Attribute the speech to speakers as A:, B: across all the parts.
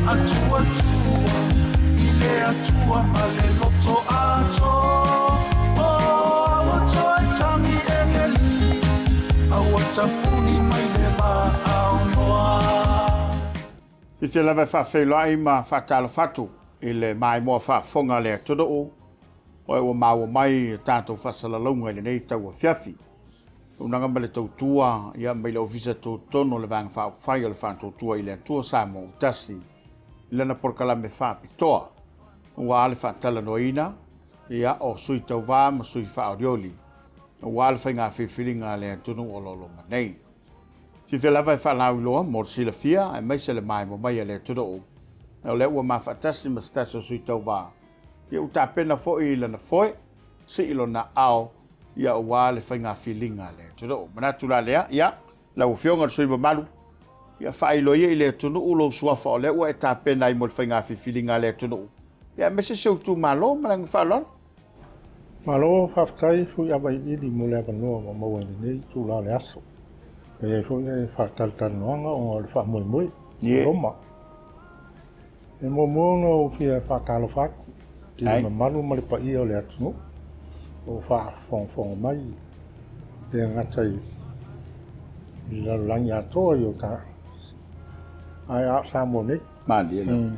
A: Atuatua i le Atua ma le loto atoa. Ua toe tagi e le Alii, a ua tapuni mai le vaa o Noa.
B: Fiafia lava e faafeiloai ma faatalofa atu i le maimoa faafofoga a le atunuu o ua maua mai a tatou faasalalauga i lenei tauafiafi. Auaunaga ma le tautua ia mai le Ofisa Tutotonu o le Vaega Faaupufai o le Faatuatua i le Atua Samoa ua Tasi i lana polokalame faapitoa aua le faatalanoaina ia o sui tauva ma sui faaolioli aua le faiga filifiliga a le atunuu o lo o loma nei. Fiafia lava e faalauiloa mo le silafia aemaise le maimoa mai a le atunuu o lea ua mafaatasi ma se tasi o sui tauva ia ua tapena foi lana foe sii lona ao ia aua le faiga filiga a le atunuu. Manatu la lea, ia, lau Afioga i le sui usufono mamalu, ia faailoa ia i le atunuu lou suafa o lea ua e tapena ai mo le faiga filifiliga a le atunuu, ia aemaise si ou itumalo ma le agaga faaaloalo.
C: Malo faafetai Fuiava Iliili mo le avanoa ua maua i lenei itula o le aso. E i ai foi le faatalatalanoaga ona o le faamoemoe o Roma. E muamua ona ou fia faatalofa atu i le mamalu ma le paia o le atunuu o lo o faafogafoga mai, e le gata i le lalolagi atoa i o ta, ae a o Samoa nei.
B: Malie lava.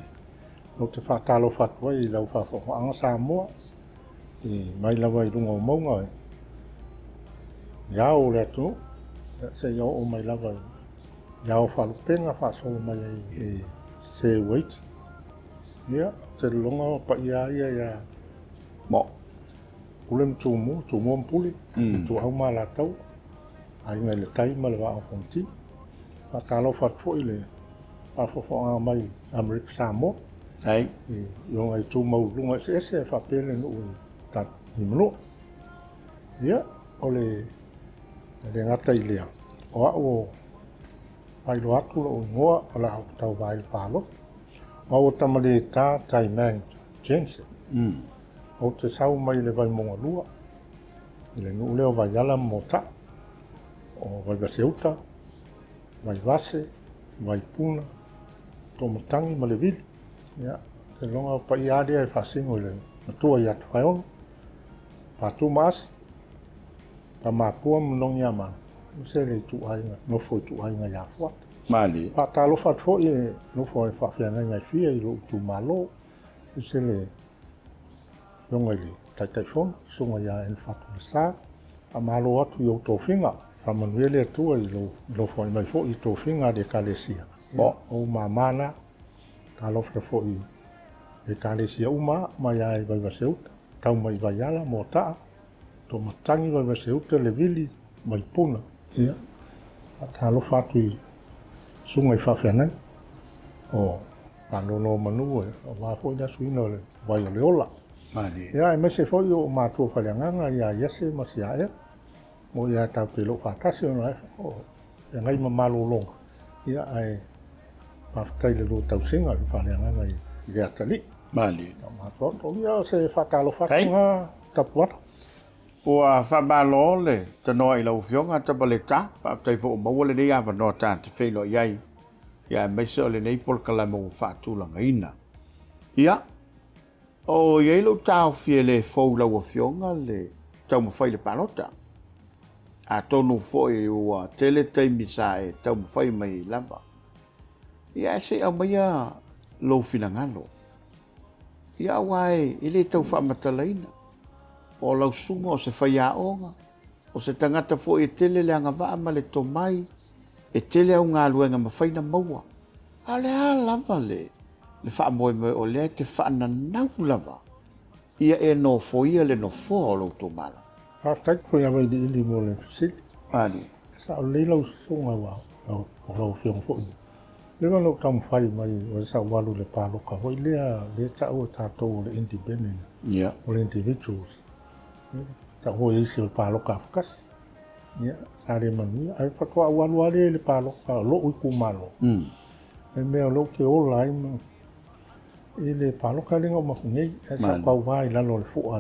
C: Ou te faatalofa atu ai i lau faafofogaaga Samoa, i mai lava i luga o mauga i ao o le atunuu, seia oo mai lava i ao faalupega faasolo mai ai i Seuaiti. Ia, ou te lagona o paia lava ia ia
B: Mo.
C: Pule ma Tumua, Tumua ma Pule, Ituau ma Alataua, Aiga i le Tai ma le Vaa o Fonoti. Faatalofa atu foi i le faafofogaaga mai i Amerika Samoa, i ona itu maualuluga eseese faapea le nuu i Manua. Ia, o le le gata i lea, o au o faailoa atu lou igoa o le a ou tauva ai i le palota. O au o Tamaleta Taiman Jensen. Ou te sau mai le Vaimauga 2, i le nuu lea o Vaiala ma Moataa, o Vaivaseuta, Vaivase, Vaipuna, Tomatagi ma Levili. Ia, ou te lagona o paia lava lea e faasino i le matua ia Tofaeono, Patu ma Asi, Tamapua ma Nogiamanu, aemaise le ituaiga, nofo ituaiga ia Fuata.
B: Malie.
C: Faatalofa atu foi i nofo a faafeagaiga e fia i lou itumalo, aemaise le Afioga i le Taitaifono, Susuga ia Elefatu Lesa, faamalo atu i ou tofiga, faamanuia le Atua i lou nofo mai foi i tofiga a le Ekalesia. O ou mama na, talofa foi i Ekalesia uma mai lava i Vaivaseuta, tau mai i Vaiala, Moataa, Tomatagi, Vaivaseuta, Levili, Vaipuna. Ia, faatalofa atu i susuga i faafeagaiga o faanonomanu aua foi le asuina o le vai o le ola. Ia, aemaise foi o matua faaleagaga ia Iese ma Siaea, o ia tatou te le o faatasi ona o feagai ma malologa, ia ae faafetai i le lua tausiga i le faaleagaga i le atalii.
B: Malie.
C: Ia, o se faatalofa atu lena Tapuala.
B: Ua faamalo le tanoa i lau Afioga Tamaleta, faafetai foi ua maua lenei avanoa ta te feiloai ai, ia aemaise o lenei polokalame ua faatulagaina. Ia, o i ai lou taofi e le fou i lau Afioga le taumafai i le palota. Atonu foi ua tele taimi sa e taumafai mai ai lava. Ia ae se i aumaia lou finagalo. Ia aua e le tau faamatalaina. O lau susuga o se faiaoga, o se tagata foi e tele le agavaa ma le tomai, e tele au galuega e mafai ona maua. A o le a lava le faamoemoe o lea e te faananau lava ia e nofoia le nofoa o lou itumalo?
C: Faafetai foi lava Iliili mo le fesili. E sao lelei lau susuga aua o lau afioga foi. Leva ona ou taumafai mai o sa ou alu i le palota foi lea lea e tau e tatou o le independent, o le individuals. Tau foi e isi o le palota afakasi. Ia, sa le manuia. Ae faatoa ou alu lava lea i le palota o lou itumalo. Le mea o lea ou te ola ai ma i le palota lea na uma atu nei. Ae sa ou tauva i lalo o le fua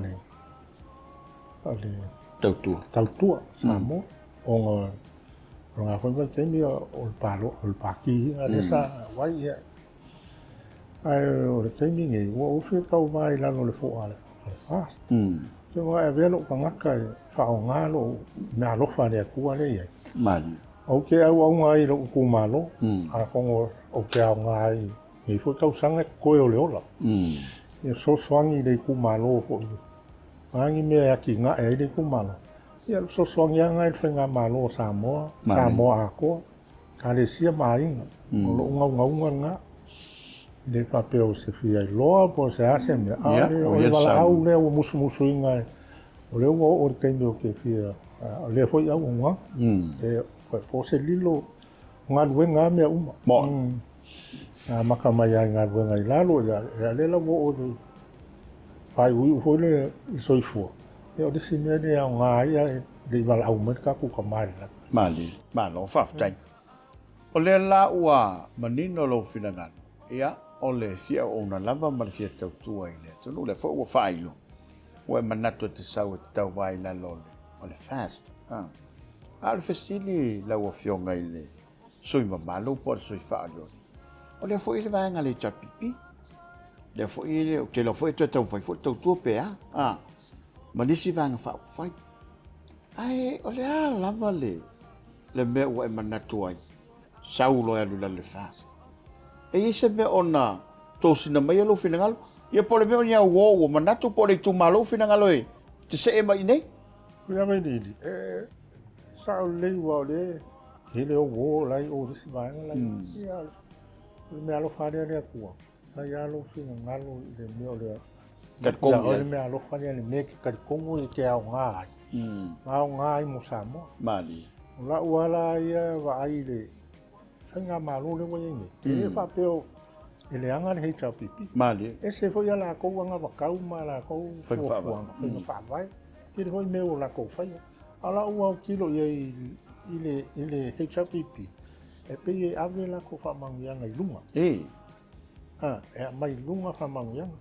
C: o le
B: Tautua.
C: Tautua Samoa. Ona o lena foi vaitaimi o le palo, o le pati lea sa auai. Ia. Ae o le taimi nei, ua ou fia tauva i lalo o le fo'a a le FAST. Se ua avea lou tagata e faaaoga lou meaalofa a le Atua lea e i ai.
B: Malie.
C: Ou te auauna ai i lou itumalo, atonu ou te aoga ai i lenei foi tausaga e totoe o le ola. Ia fesoasoani i le itumalo foi, o a ni mea e atinae ai le itumalo, ia o le fesoasoani lava lena i le faigamalo a Samoa, Samoa atoa. Ekalesia ma aiga. O lou naunauga lena. E le faapea o se fia iloa po o se a se mea, a o le valaau lea ua musumusuina, o lea ua oo i le taimi ou te fia, o lea foi auaunaga. E po o se lilo, o galuega lava mea uma. Na amata mai lava i galuega i lalo, ia lea la ua oo i le faaiuiu foi le soifua, ia o le isi mea lea e aoga ai ae le i valaau mai le tatou Tama i le lagi.
B: Malie. Malo, faafetai. O lea la ua manino lou finagalo, ia, o le fia auauna lava ma le fia tautua i le atunuu, lea foi ua faailo, ua e manatu e te sau e te tauva i lalo o le FAST. A o le fesili lau Afioga i le sui mamalu po o le sui faaolioli, o lea foi le vaega a le HRPP, lea foi, ou te iloa foi e toe taumafai foi le tautua pe a, a, ma nisi vaega faaupufai. Ae o le a lava le, le mea ua e manatu ai, sau loa e alu i lalo i le FAST. E i ai se mea ona tosina maia lou finagalo? Ia po o le mea o ni au uo ua manatu po o le itumalo ua finagalo e te see mai i inei?
C: Ia Vailiili, e sao lelei aua o lea e tele ou uo la e i o i le isi vaega la i o. Ia, o le meaalofa lava lea a le Atua, fai lava lou finagalo i le mea o le
B: Talitonu
C: i ai. O le meaalofa lea, le mea e te talitonu e te aoga ai, ma aoga ai mo Samoa.
B: Malie.
C: O lau lava la ia vaai i le faigamalo lea ua i ai nei, e le faapea e leaga le HRPP.
B: Malie.
C: Ese foi a latou anavatau ma a latou fuafuaga, faiga faavae, tele foi mea ua latou faia. A o lau autilo i ai i le HRPP, e pei e ave latou faamanuiaga i luga. A, e aumai i luga faamanuiaga.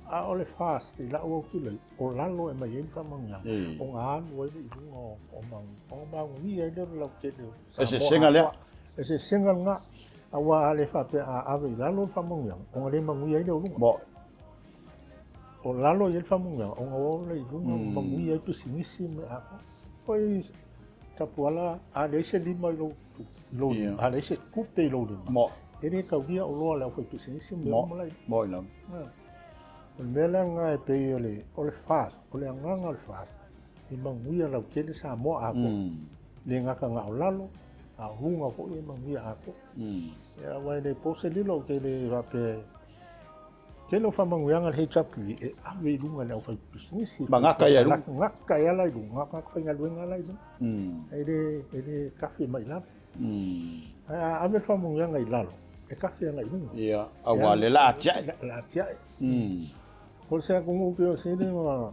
C: A o le FAST i lau autilo i ai, o lalo e aumai ai le faamanuiaga, ona alu ai lea i luga o manuia, ona manuia ai lea o le lautele o
B: Samoa. Eseesega lea.
C: Eseesega lena. Aua a le faapea a ave i lalo le faamanuiaga, ona le manuia ai lea o luga.
B: Mo.
C: O lalo i ai le faamanuiaga, ona o lea i luga, manuia ai pisinisi ma mea atoa. Foi Tapuala, a leai se lima i lou, i lou lima, a leai se tupe i lou lima,
B: Mo.
C: e le taulia oloa a le aufaipisinisi ma mea uma la i
B: Mo i lalo.
C: O le mea la lena e pei o le, o le FAST, o le agaga o le FAST, e manuia lautele Samoa atoa. Le gata na o lalo, a o luga foi e manuia atoa. Ia, aua e le po se lilo, ou te le faapea Tele o faamanuiaga a le HRPP e ave i luga e le aufaipisinisi.
B: Ma gata ai i luga.
C: Gata ai la i luga, gata faigaluega la i luga. E le, e le kafe mai i lalo. Ae a ave le faamanuiaga i lalo, e kafe agai i luga.
B: Ia, aua le la atiae.
C: La atiae. O se atunuu pei o sili ona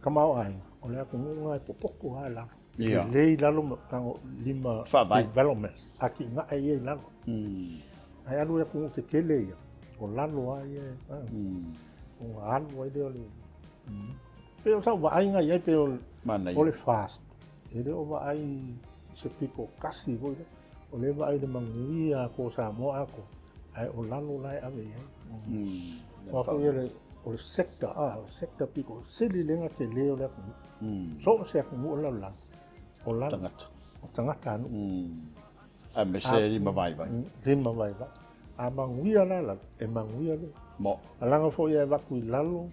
C: tamaoaiga, o le atunuu lena e popoto lava i lalo.
B: Ia.
C: Lelei i lalo ma tago lima
B: Faavae.
C: developments, atinae ia i lalo. Ae alu i atunuu tetele ia, o lalo lava ia, ona alu ai lea o le... Pei o sau vaaiga i ai, pei o le FAST, e le o vaai i se pito tasi foi lea, o lea e vaai i le manuia atoa o Samoa atoa, ae o lalo la e ave i ai. Aua foi o le sector, o le sector pito sili lea ona tele o le atunuu. So o se atunuu o le lalolagi, o lalo,
B: tagata.
C: O tagata nuu.
B: Aemaise lima vaivai.
C: Lima vaivai. A manuia la lalo, e manuia luga.
B: Mo.
C: Alaga foi e avatu i lalo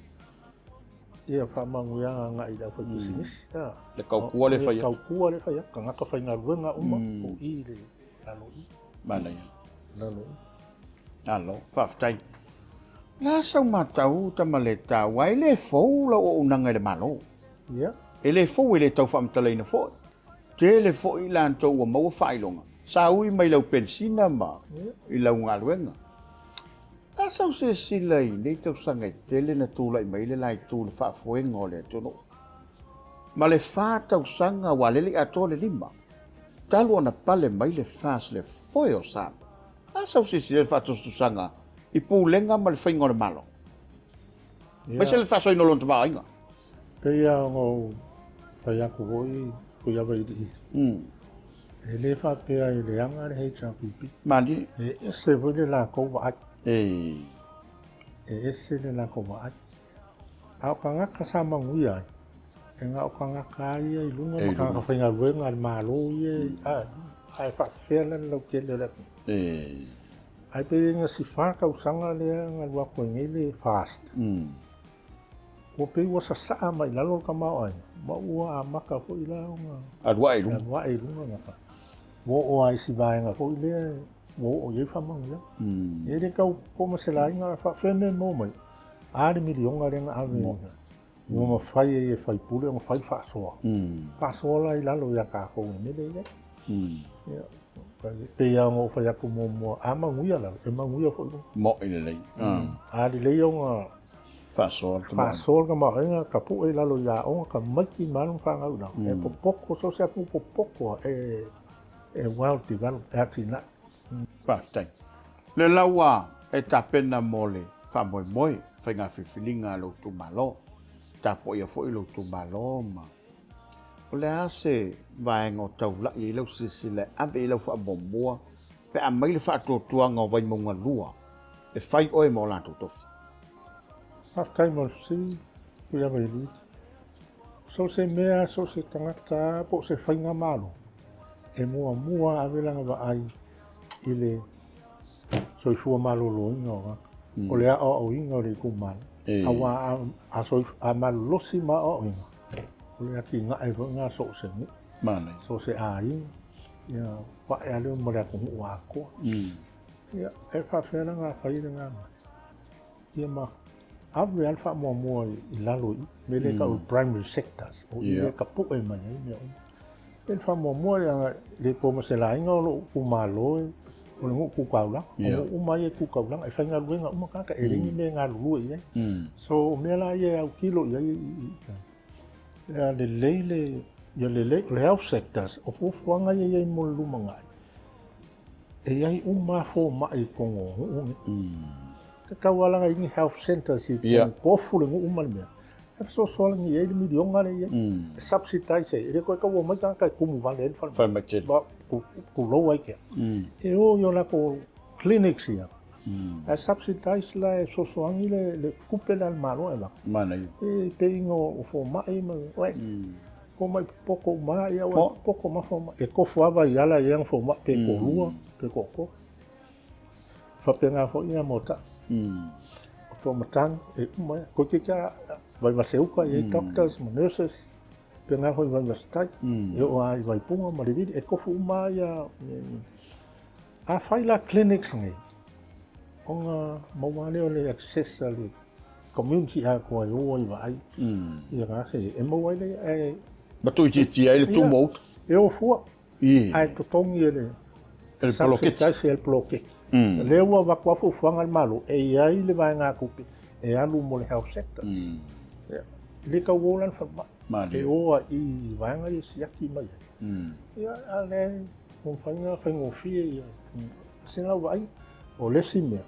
C: ia faamanuiaga agai i le aufaipisinisi.
B: Le kaukua le fai
C: atu. Le kaukua le fai atu, tagata faigaluega uma, o i le lalo i.
B: Manaia.
C: Lalo i.
B: Alo, faafetai. O le a sau matau Tamaleta, aua e le fou lau auaunaga i le Malo.
C: Ia.
B: E le fou e le tau faamatalaina foi. Tele foi i latou ua maua faailoga, sa ui mai lau penisina ma i lau galuega. O le a sau silasila i nei tausaga e tele na tulai mai ai le la itu i le faafoega o le atunuu. Ma le fa tausaga aua lea e le i atoa le lima, talu ona pale mai le FAST le foe o Samoa. O le a sau silasila i le faatusatusaga i pulega ma le faiga o le Malo? Aemaise le faasoaina o lona tamaoaiga.
C: Pei lava ona ou fai atu foi Fuiava Iliili, e le faapea e leaga le HRPP.
B: Malie.
C: E ese foi le latou vaai. E ese le latou vaai. A o tagata sa manuia ai, e na o tagata lava ia i luga ma tagata faigaluega a le Malo ia, ae faapefea la le lautele o le atunuu. Ae pei na si fa tausaga lea na alu atu ai nei le FAST, ua pei ua sasaa mai i lalo le tamaoaiga, ma ua amata foi la ona
B: alu ae i luga.
C: Alu ae i luga gata. Ua oo lava i si vaega foi lea ua oo i ai faamanuiaga. E le tau po ma se laina, a faapefea mea e maua mai? A le miliona lea na ave ua mafai ai e faipule ona fai le faasoa. Faasoa la i lalo ia tatou i le mea lea e i ai. Ia, pei lava ona ou fai atu muamua, a manuia lalo, e manuia foi luga.
B: Mo'i lelei.
C: A lelei ona
B: faasoa le tamaoaiga.
C: Faasoa le tamaoaiga, tapue i lalo i aoga, tamaiti ma alo ma fanau i lalo. E popoto, so o se atunuu popoto lava, e well developed, e atinae.
B: Faafetai. Le la ua e tapena mo le faamoemoe faiga filifiliga a lou itumalo. Tapuaia foi lou itumalo ma o le a se vaega o taulai ai lau silasila e ave i lau faamuamua pe a aumai le faatuatuaga o Vaimauga 2 e fai oe ma o latou tofi.
C: Faafetai mo le fesili, Tuiava Luigi. So o se mea, so o se tagata po o se faigamalo, e muamua ave lana vaai i le soifua maloloina o tagata, o le aoaoina o le itumalo. Aua a malolosi ma aoaoina, o le atinae foi lena so o se nuu, so o se aiga, ia pae lava lea ma le atunuu atoa. Ia, e faapefea la ona fai lena mea? Ia ma ave lava le faamuamua i lalo i i, mea lea e tau o le primary sectors, o i lea e tapue mai ai mea uma. E le faamuamua e le po ma se laina o lou itumalo o le nuu tu taulaga. O nuu uma ia e tu taulaga, e faigaluega uma tagata, e leai ni mea e galulue i ai. So o mea la ia e autilo i ai ia lelei le, ia lelei, o le health sectors, o fuafuaga ia e i ai mo le lumanai, E i ai uma lava fomai i totonu o nuu nei. E tatau lava la ona i ai ni health centres i totonu, tofu le nuu ma le mea. E fesoasoani i ai le miliona lea e i ai. E subsidise ai, e le toe tau omai tagata e tumu vale ai le falemai.
B: Falemai tele.
C: Tulou ai tea. E o i o latou clinics ia, ae subsidise la e fesoasoani le tupe lea a le Malo e avatu.
B: Manaia.
C: E pay ina o fomai ma... Fomai popoto uma lava ia, ua popoto ma fomai. E tofu lava vaiala i ana fomai, pe toalua, pe toatolu. E faapena foi ia Moata'a. O Tuamatagi, e uma ia. Toeitiiti lava Vaivase-uta e i ai doctors ma nurses, faapena foi i Vaivase-tai, e oo lava i Vaipuga ma Levili, e tofu uma lava ia. Afai la clinics nei, ona maua lava lea o le access a le community atoa e o ai e vaai ia tagata ia, e maua ai lea, ae...
B: Ma tuuitiitia ai le tumu o uta.
C: E o fua, ae totogi e le
B: poloketi.
C: E le poloketi. O lea ua avatu lava fuafuaga a le Malo, e i ai le vaegatupe e alu mo le health sectors. E le tau o la le falemai, e o lava i vaega ia e siaki mai ai. Ia, a o lea ua mafai ona faigofie ia. Se lau vaaiga, o le isi mea,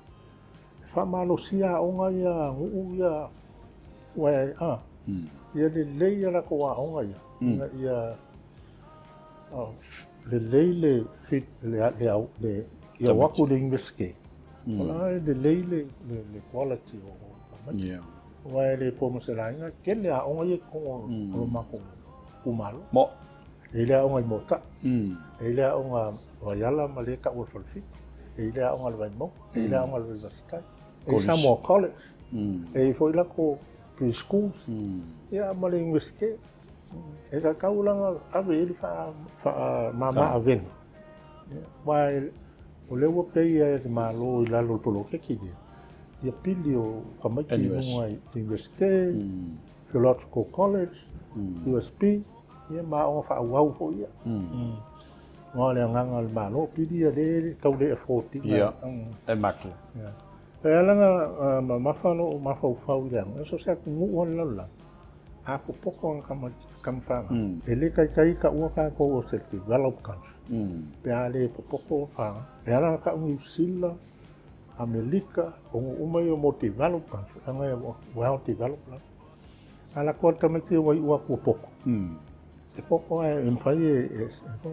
C: e faamalosia aoga ia a nuu ia, aua ia lelei a latou aoga ia, ina ia lelei le ia o atu i le Iunivesite, o la e lelei le quality o tamaiti. Aua e le po ma se laina, e tele aoga ia i totonu o lo matou itumalo. E i ai le aoga i Moata'a, e i ai le aoga Vaiala ma lea e tau o le Falefitu, e i ai le aoga a le Vaimauga, e i ai le aoga a le Vaivase-tai, e i ai Samoa College, e i ai foi latou pre-schools, ia ma le Iunivesite. E tatau la ona ave i ai le faamama avega, aua o lea ua pay e le Malo i lalo o le poloketi lea, ia pili o tamaiti i luga i Iunivesite, Theological College, USP, ia ma aoga faaauau foi ia. Aua o le agaga o le Malo, pili ia lea e tau le afford ina.
B: Ia, e matua.
C: Ia. E ala ona mamafa lou mafaufau i le aoga, so o se atunuu lava o le lalolagi, a popoto ana tama fanau, e le taitai taua tatou o se developed country, pe a le popoto fanau. E ala ona tau Niu Sila, Amelika, o nuu uma ia mo developed country, leaga e well developed lava. A lako atu tamaiti ua iu atu ua poto. E poto ae e mafai e, e,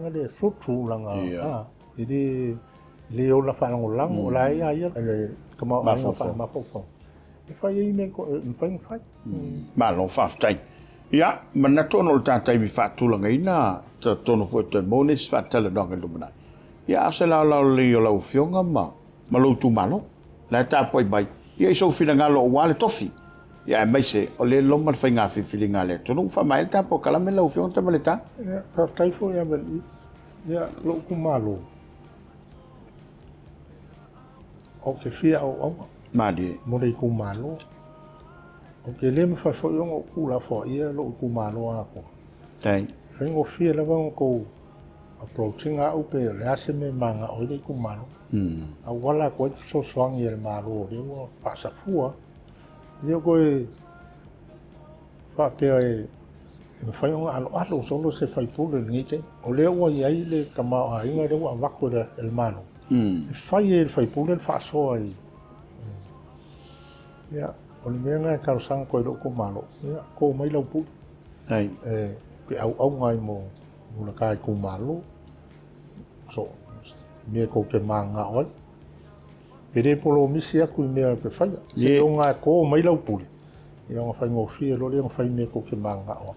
C: e le fruitful lana, a, e le, le ola faalagolago, o la e ia ia le tamaoaiga faamafaufau e fai ai mea e mafai ona fai.
B: Malo faafetai. Ia, manatu ona o le ta taimi faatulagaina, talitonu foi e toe maua nisi faatalanoaga i le lumanai. Ia, a o se laolao lelei o lau Afioga ma ma lou itumalo. La e tapuai mai, ia i sou finagalo aua le tofi. Ia aemaise o lea e loma le faiga filifiliga a le atunuu. Faamaea le ta polokalame lau Afioga Tamaleta.
C: Ia, faafetai foi ia Mali'i. Ia, lou itumalo, ou te fia auauna.
B: Malie.
C: Mo le itumalo. Ou te le mafai foi ona ou tuulafoaia lou itumalo atoa.
B: Faafetai.
C: E faigofie lava ona outou approach ina au pe o le a se mea e manao ai le itumalo. Auala atu ai fesoasoani a le Malo o lea ua faasafua. E le o toe faapea e mafai ona aloalo solo se faipule i lenei taimi. O lea ua i ai le tamaoaiga lea ua avatu e le Malo, e fai ai e le faipule le faasoa i... Ia, o le mea lena e talosaga atu ai i lou itumalo, ia, to mai lau pule. E te auauna ai mo le ta itumalo. So, mea tou te mananao ai. E le polomisi atu i mea ou te faia. Seiloga e to mai lau pule, ia ona faigofie loa lea ona fai mea tou te mananao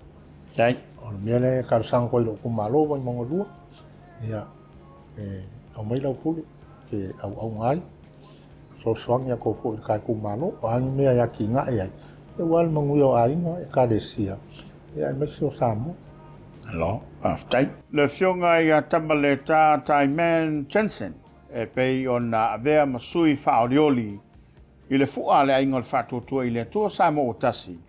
C: ai. O le mea lea e talosaga atu ai i lou itumalo Vaimauga 2, ia, e aumai lau pule e te auauna ai. Fesoasoani atu foi i le ta itumalo, o a ni mea e atinae ai, aua le manuia o aiga, ekalesia, aemaise o Samoa.
B: Malo, faafetai. Le Afioga ia Tamaleta Taiman Jensen e pei ona avea ma sui faaolioli i le fua a le Aiga o le Faatuatua i le Atua Samoa ua Tasi,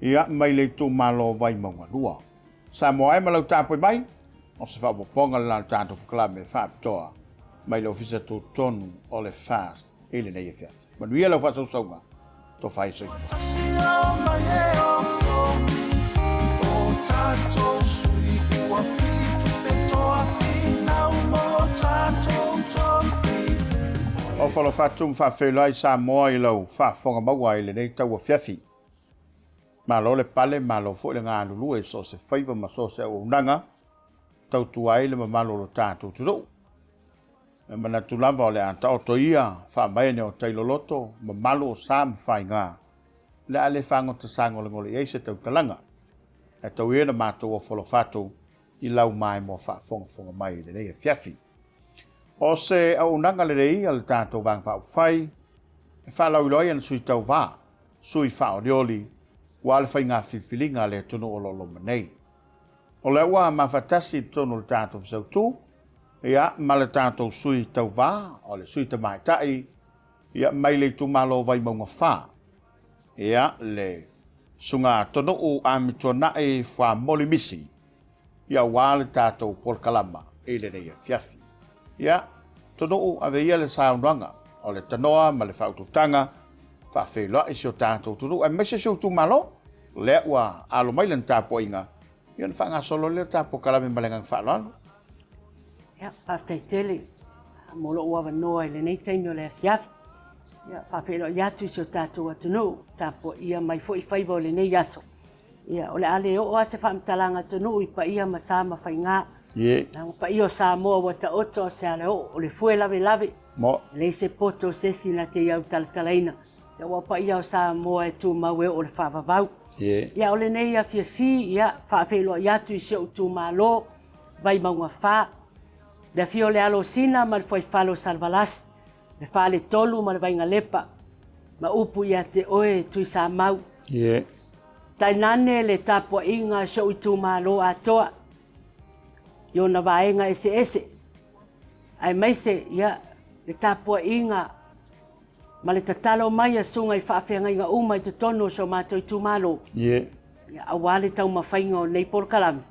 B: ia mai le itumalo Vaimauga 2. Samoa e ma lau tapuai mai, o se faaopoopoga lena o le tatou polokalame faapitoa mai le Ofisa Tutotonu o le FAST i lenei afiafi. Manuia lau faasausauga, tofa ai soifua. Ofa alofa atu ma faafeiloai Samoa i lau faafofoga maua i lenei tauafiafi. Malo le pale, malo foi le galulue i so o se faiva ma so o se auaunaga, tautua ai le mamalu o lo tatou atunuu. E manatu lava o le a taoto ia faamaene o tai loloto, mamalu o sa ma faiga, o le a le fagota sagolegole i ai se tautalaga. Ae tau ia ina matou ofo alofa atu i lau maimoa faafogafoga mai i lenei afiafi. O se auaunaga lelei a le tatou Vaega Faaupufai e faalauiloa ai ana sui tauva, sui faaolioli, ua le faiga filifiliga a le atunuu o lo o loma nei. O lea ua mafatasi i totonu o le tatou Fesautu, ia, ma le tatou sui tauva, o le sui tamaitai, ia, mai le itumalo Vaimauga 4, ia, le Susuga Tonuu Amituanai Fuamoli Misi, ia, aua le tatou polokalama i lenei afiafi. Ia, Tonuu, ave ia le saunoaga o le tanoa ma le faautautaga, faafeiloai si o tatou atunuu, aemaise si ou itumalo, lea ua alo mai lana tapuaiga, ia ona faagasolo lea o le ta polokalame ma le agaga faaaloalo.
D: Ia, faafetai tele mo lou avanoa i lenei taimi o le afiafi. Ia, faafeiloai atu i si o tatou atunuu, tapuaia mai foi faiva o lenei aso. Ia, o le a le oo lava se faamatalaga atunuu i paia ma sa ma faiga. Leaga paia o Samoa ua taoto o se alaoo, o le fue lavelave. E leai se poto o se isi na te autalatalaina. Ia, aua o paia o Samoa e tumau e oo i le faavavau. Ia, o lenei afiafi, ia, faafeiloai atu i si ou itumalo, Vaimauga 4, le afio o le alo o Sina ma le fuaifale o Salevalasi, le Faletolu ma le Vaigalepa, ma upu ia te oe Tuisamau. Tainane le tapuaiga a si ou itumalo atoa i ona vaega eseese, aemaise ia le tapuaiga ma le tatalo mai a susuga i faafeagaiga uma i totonu o si o matou itumalo, ia, aua le taumafaiga o lenei polokalame,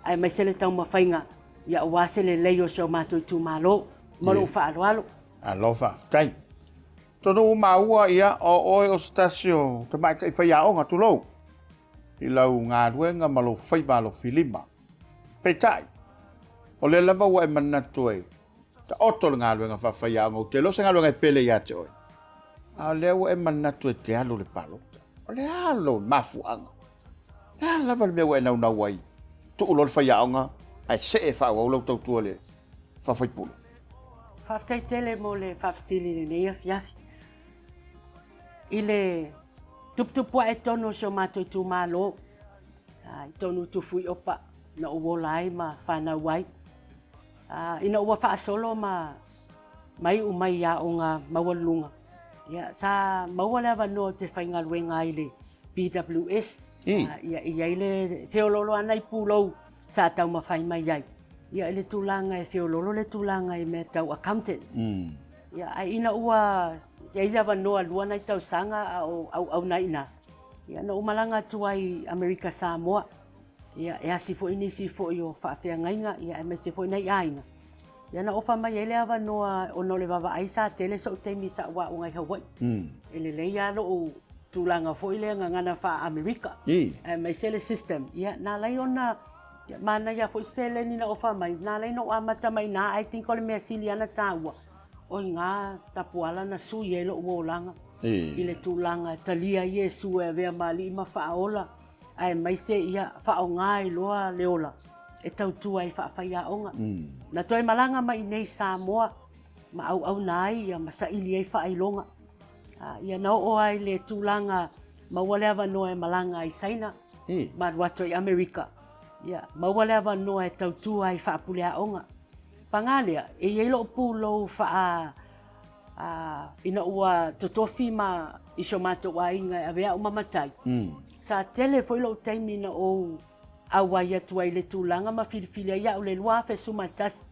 D: aemaise le taumafaiga ia aua se lelei o si o matou itumalo. Ma lou faaaloalo.
B: Malo faafetai. Tonu ua maua ia o oe o se tasi o tamaitai faiaoga, tulou, i lau galuega ma lou faiva alofilima. Peitai, o lea lava ua e manatu e taoto le galuega faafaiaoga, ou te iloa o se galuega e pele ia te oe, a o lea ua e manatu e te alu i le palota. O le a lou mafuaaga? O le a lava le mea ua e naunau ai? Tuu loa le faiaoga ae see e faaauau lau tautua i le faafaipule.
D: Faafetai tele mo le faafesili i lenei afiafi. I le tuputupu ae tonu o si o matou itumalo, i tonu i Tufuiopa na ou ola ai ma fanau ai. Ina ua faasolo ma ma iu mai i aoga maualuluga, ia, sa maua le avanoa ou te faigaluega ai i le PWS. Ia, e i ai le feoloolo lava nai pulou sa taumafai mai ai, ia, i le tulaga e feoloolo le tulaga i mea tau accountant. Ia, ae ina ua i ai le avanoa lua nai tausaga a o auauna ai i ina, ia, na ou malaga atu ai i Amerika Samoa, ia, e asi foi nisi foi o faafeagaiga, ia, aemaise foi nai aiga. Ia na ofa mai ai le avanoa ona o le vaavaai sa tele so'u taimi sa ou aoga i Hawaii. E lelei lava lo'u tulaga foi lea gagana faa-Amerika aemaise le system. Ia na ala ai ona manaia foi se seleni na ofa mai, na ala ai ona ou amata mai i ina. I think o le mea sili lava ona taua, o iga tapuala na sui ai lo'u olaga i le tulaga e talia ai Iesu e avea ma Alii ma Faaola. aemaise ia faaaoga ai loa le ola e tautua ai faafaiaoga. Na toe malaga mai i nei i Samoa ma auauna ai ia ma saili ai faailoga. Ia na oo ai le tulaga maua le avanoa e malaga ai i Saina ma alu atu ai i Amerika. Ia maua le avanoa e tautua ai faapuleaoga. Paga lea, e i ai lou pulou faa Ina ua totofi ma i so matou aiga e avea au ma matai, sa tele foi lou taimi na ou auai atu ai i le tulaga ma filifili ai au i le 2011.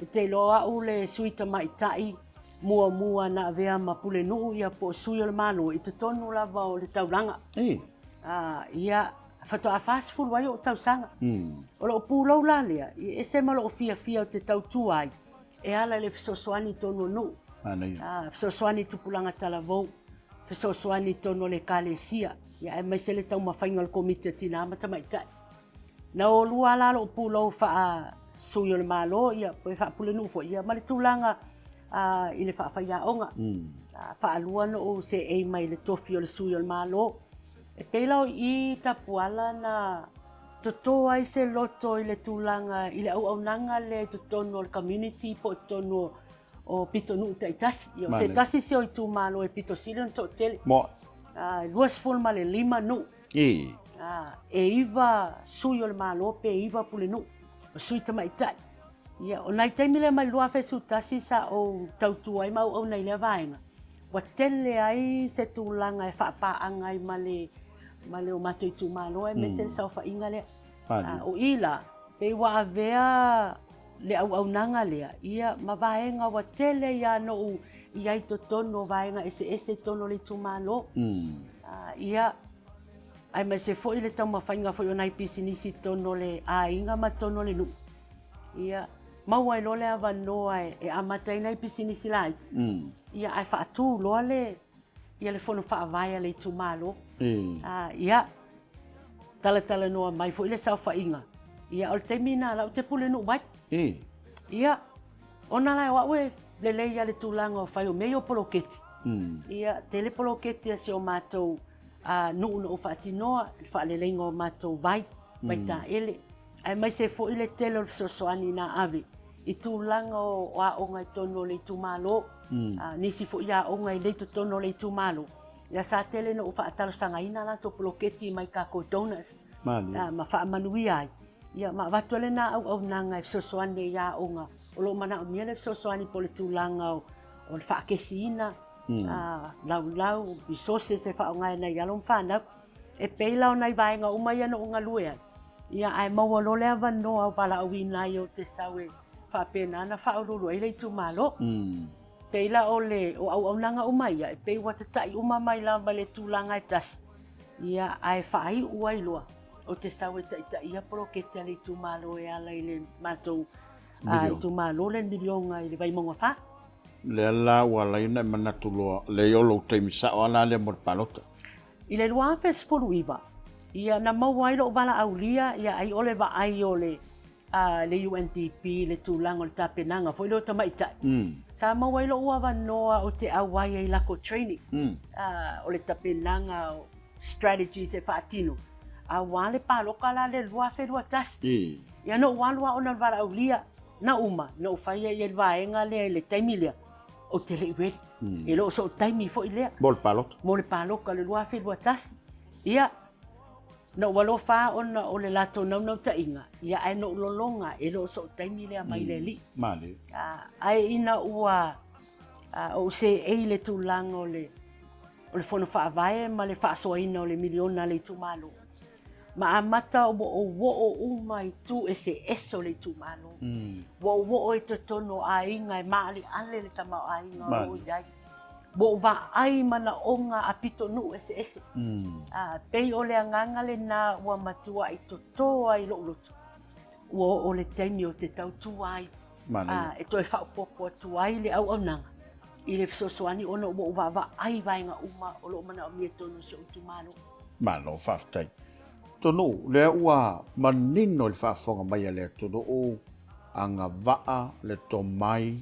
D: Ou te iloa o au le sui tamaitai muamua na avea ma pulenuu ia po o sui o le Malo i totonu lava o le taulaga. Ia, faatoa 40 ai ou tausaga. O lou pulou la lea, e ese ma lou fiafia ou te tautua ai, E ala i le fesoasoani i totonu o nuu, fesoasoani i tupulaga talavou, fesoasoani i totonu o le Ekalesia, aemaise le taumafaiga o le Komiti a Tina ma Tamaitai. Na o lua la lou pulou faa-sui o le Malo pe faa-pulenuu foi ma le tulaga i le faafaiaoga. Faalua na ou seei mai i le tofi o le sui o le Malo. E pei la o i Tapuala na Toto ai se loto i le tulaga i le auaunaga lea i totonu o le community po o totonu o pitonuu taitasi. Ia, o se tasi se o itumalo e pito sili ona toatele.
B: Mo.
D: 25 nuu. E 9 sui o le Malo pe 9 pulenuu, o sui tamaitai. Ia, o nai taimi lea mai le 2011 sa ou tautua ai ma auauna i lea vaega, ua tele ai se tulaga e faapaaga ai ma le ma le o matou itumalo aemaise le saofaiga lea. O i la, pei ua avea le auaunaga lea ia ma vaega ua tele ia na ou i ai i totonu o vaega eseese i totonu o le itumalo. Ia, aemaise foi le taumafaiga foi o nai pisinisi i totonu o le aiga ma totonu o le nuu. Ia, maua ai loa le avanoa e amata ai nai pisinisi laiti, ia ae faatu loa le ia le fono faavae a le itumalo. Ia, talatalanoa mai foi le saofaiga, ia o le taimi lena la ou te pulenuu ai. Ia, ona la o au e lelei lava le tulaga o fai o mea ia o poloketi. Ia, tele poloketi a si o matou nuu na ou faatinoa, le faaleleiga o matou vai, vaitaele, aemaise foi le tele o le fesoasoani na ave i tulaga o aoga i totonu o le itumalo, nisi foi aoga e le i totonu o le itumalo, ia sa tele ina ou faatalosagaina a latou poloketi mai tatou donors ma faamanuia ai, ia ma avatu ai lena auaunaga e fesoasoani ai i aoga o lo o manaomia le fesoasoani po o le tulaga o le faakesiina, laulau, resources e faaaoga e nai alo ma fanau. E pei la o nai vaega uma ia na ou galue ai, ia ae maua loa le avanoa valaauina ai ou te sau e faapena ona faauluulu ai le itumalo. Pei la o le o auaunaga uma ia, e pei ua tata'i uma mai lava i le tulaga e tasi, ia ae faaiu ai loa ou te sau e taitaia poloketi a le itumalo e ala i le matou itumalo le miliona i le Vaimauga 4.
B: Lea la ua ala ai ona e manatu loa, leai o lou taimi sao lava la lea mo le palota.
D: I le 2019, ia na maua ai lou valaaulia ia ai o le vaai o le le UNDP i le tulaga o le tapenaga foi lea o tamaitai. Sa maua ai lou avanoa ou te auai ai i latou training o le tapenaga o strategies e faatino aua le paloka la le 2021. Ia na ou alu lava ona o le valaaulia. Na uma, na ou faia ia i le vaega lea i le taimi lea, ou te le i ready. E le o so'u taimi foi lea.
B: Mo le palota.
D: Mo le palota o le 2021. Ia, na ou alofa ona o le latou naunautaiga, ia ae na ou lologa e le o so'u taimi lea mai le Alii.
B: Malie.
D: Ae ina ua ou seei i le tulaga o le o le Fono Faavae ma le faasoaina o le miliona a le itumalo, ma amata ua ou oo uma i itu eseese o le itumalo. Ua ou oo i totonu o aiga e maaleale le tamaoaiga o lo o i ai. Ua ou vaai i manaoga a pitonuu eseese. A, pei o le agaga lena ua matuai toto ai lou loto. Ua oo le taimi ou te tautua ai, a, e toe faaopoopo atu ai le auaunaga i le fesoasoani ona ua ou vaavaai i vaega uma o lo o manaomia i totonu o si ou itumalo.
B: Malo faafetai. Atonu lea ua manino i le faafofoga mai a le atunuu, agavaa le tomai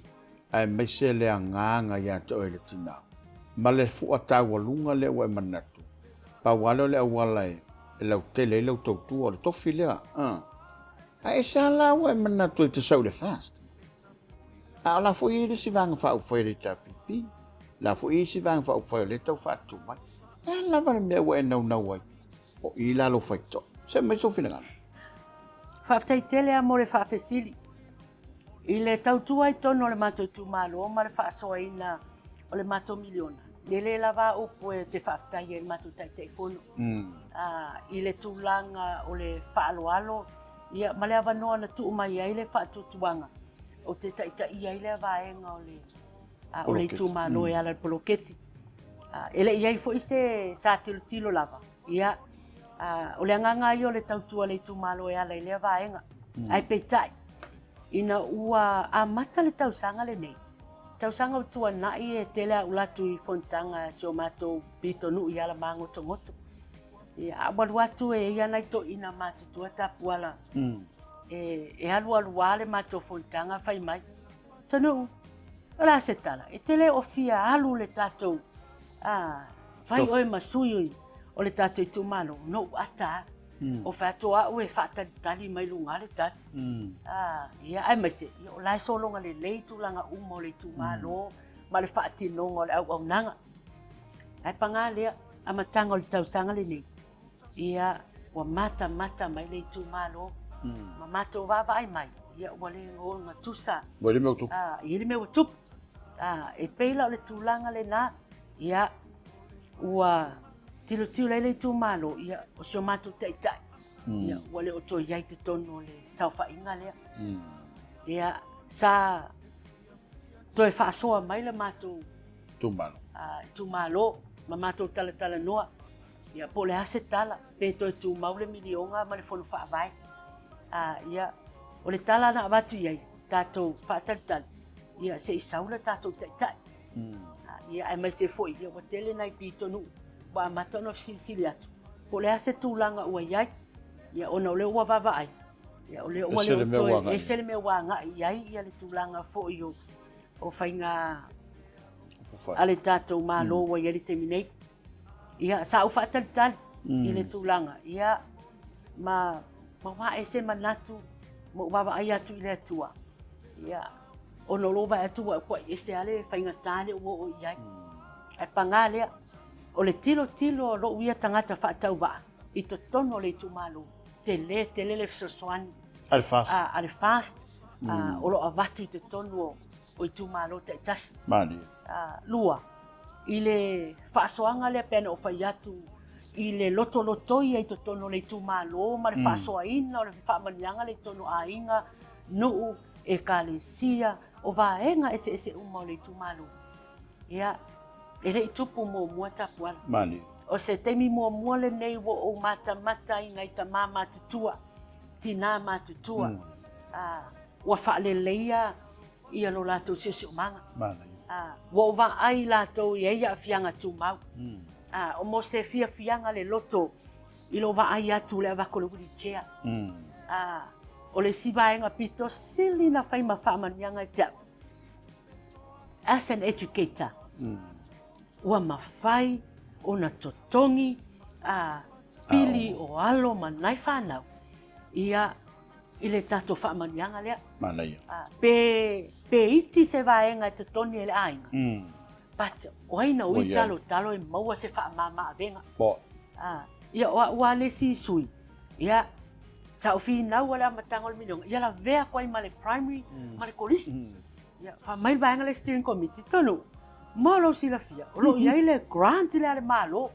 B: aemaise le agaga ia te oe le tina, ma le fua taualuga lea ua e manatu, pau lava lea o le auala e lautele ai lau tautua, o le tofi lea. Ae ese lava la ua e manatu ai e te sau i le FAST. A o la foi e i ai le isi Vaega Faaupufai a le HRPP, o la foi e i ai isi Vaega Faaupufai o lea e tau faatutu mai. O le a lava le mea ua e naunau ai, o i la lou faitotoa. Se i aumai sou finagalo.
D: Faafetai tele lava mo le faafesili. I le tautua i totonu o le matou itumalo ma le faasoaina o le matou miliona, e le lava a upu ou te faafetai ai i le matou Taitaifono i le tulaga o le faaaloalo ia, ma le avanoa na tuu mai ai le faatuatuaga ou te taitaia ai lea vaega o le, o le itumalo e ala i le poloketi. E le i i ai foi se sa tilotilo lava, ia, o le agaga ia o le tautua a le itumalo e ala i lea vaega. Ae peitai, ina ua amata le tausaga lenei, tausaga ua tuanai e tele lava ou alu atu i fonotaga a si o matou pitonuu i Alamagotogoto. Ia, a ou alu atu e i ai lava nai toeaiina matutua tapuala e alualu lava le matou fonotaga fai mai, Tanu'u, o le a se tala? E te le o fia alu le tatou, a, fai oe ma sui o le tatou itumalo, na ou ata lava. O fai atu o au e faatalitali mai luga le tali. A, ia, aemaise, ia, o la e sologa lelei tulaga uma o le itumalo ma le faatinoga o le auaunaga. Ae paga lea, amataga o le tausaga lenei, ia, ua matamata mai le itumalo, ma matou vaavaai mai, ia, ua le ogatusa.
B: Ua i ai le mea ua tupu.
D: E i ai le mea ua tupu. E pei la o le tulaga lena, ia, ua tilotilo ai le itumalo, ia, o si o matou taitai, ia, ua le o toe i ai i totonu o le saofaiga lea. Ia, sa toe faasoa mai le matou
B: itumalo,
D: itumalo ma matou talatalanoa, ia, po o le a se tala, pe toe tumau le miliona ma le fono faavae. Ia, o le tala na avatu i ai, tatou faatalitali, ia, se i sau le tatou taitai. Ia, aemaise foi, ia, ua tele nai pitonuu ua amata ona fesilisili atu, po o le a se tulaga ua i ai, ia, ona o lea ua vaavaai, ia, o lea ua le o toe ese le mea ua agai i ai ia le tulaga foi o faiga a le tatou Malo ua i ai le taimi nei. Ia, sa ou faatalitali i le tulaga, ia, ma ua ae se manatu ma ou vaavaai atu i le Atua, ia, ona o lou vaai atu ua ese lava le faigata lea ua oo i ai. Ae paga lea, o le tilotilo a lou ia tagata faatauvaa i totonu o le itumalo, tele tele le fesoasoani
B: a le FAST,
D: a le FAST o lo o avatu i totonu o itumalo taitasi.
B: Malie.
D: Lua, i le faasoaga lea pei ona ou fai atu i le lotolotoia i totonu o le itumalo ma le faasoaina o le faamanuiaga lea i totonu o aiga, nuu, ekalesia, o vaega eseese uma o le itumalo. Ia, e le i tupu muamua Tapuala.
B: Malie.
D: O se taimi muamua lenei ua ou matamata i nai tama matutua, tinā matutua, ua faaleleia ia lo latou siosiomaga.
B: Manaia.
D: Ua ou vaai i latou e i ai aafiaga tumau. O mo se fiafiaga le loto i lou vaai atu i le avatu o le wheelchair. O le isi vaega pito sili na fai ma faamanuiaga ia te au, as an educator, ua mafai ona totogi pili o alo ma nai fanau, ia. i le tatou faamanuiaga lea.
B: Manaia.
D: Pe, pe iti se vaega e totogi e le aiga, but o ai na ui talotalo e maua se faamama avega.
B: Bo.
D: Ia, o au lava le isi sui, ia, sa ou finau lava i le amataga o le miliona, ia lavea atu ai ma le primary ma le kolisi. Ia, fai mai le vaega lea steering committee, tonu, mo lou silafia, o lo o i ai le grant lea a le Malo,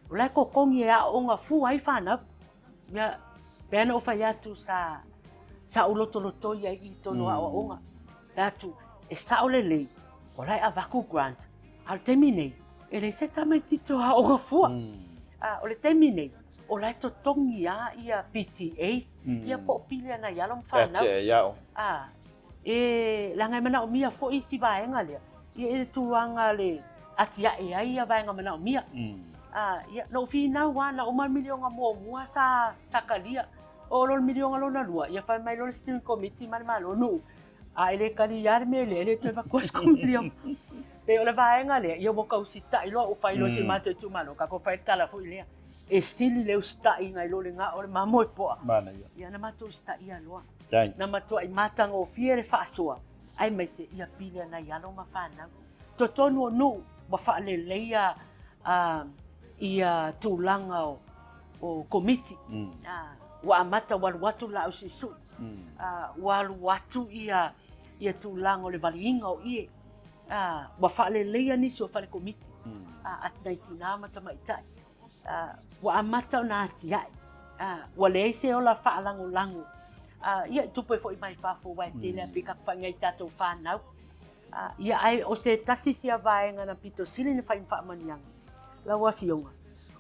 D: o la e totogi e aooga fua ai fanau. Ia, pei ona ou fai atu sa, sa ou lotolotoi ai i totonu o aoaoga, fai atu, e sao lelei, o la e avatu grant, a o le taimi nei, e leai se tamaitiiti o aoga fua. O le taimi nei, o la e totogi lava ia PTAs, ia po o pili a nai alo ma fanau.
B: E ate ai
D: E leaga e manaomia foi isi vaega lea, ia i le tulaga le atiae ai ia vaega manaomia. Ia, na ou finau lava, na uma le miliona muamua sa talia, oo loa i le miliona lona lua, ia fai mai loa le steering committee ma le Malo, Nuu, a e le talia le mea lea, e le toe avatua se miliona. Pei o le vaega lea, ia ua tau usitai loa, ua fai loa e si o matou itumalo, tatou fai le tala foi lea, e sili le usitaiga i lo le gao o le mamoe poa.
B: Manaia.
D: Ia na matou usitaia loa. Na matuai matagofie le faasoa aemaise ia pili a nai alo ma fanau. Totonu o nuu ua faaleleia ia tulaga o komiti. Ua amata ua alu atu le laau suisui, ua alu atu ia tulaga o le valiina o ie. Ua faaleleia nisi o fale komiti a nai tina ma tamaitai. Ua amata ona atiae, ua leai se ola faalagolago, ia e tupu ai foi mai fafo aua e tele lava pei tatou fai i tatou fanau. Ia ae o se tasi sia vaega na pito sili ona fai ma faamanuiaga lau Afioga,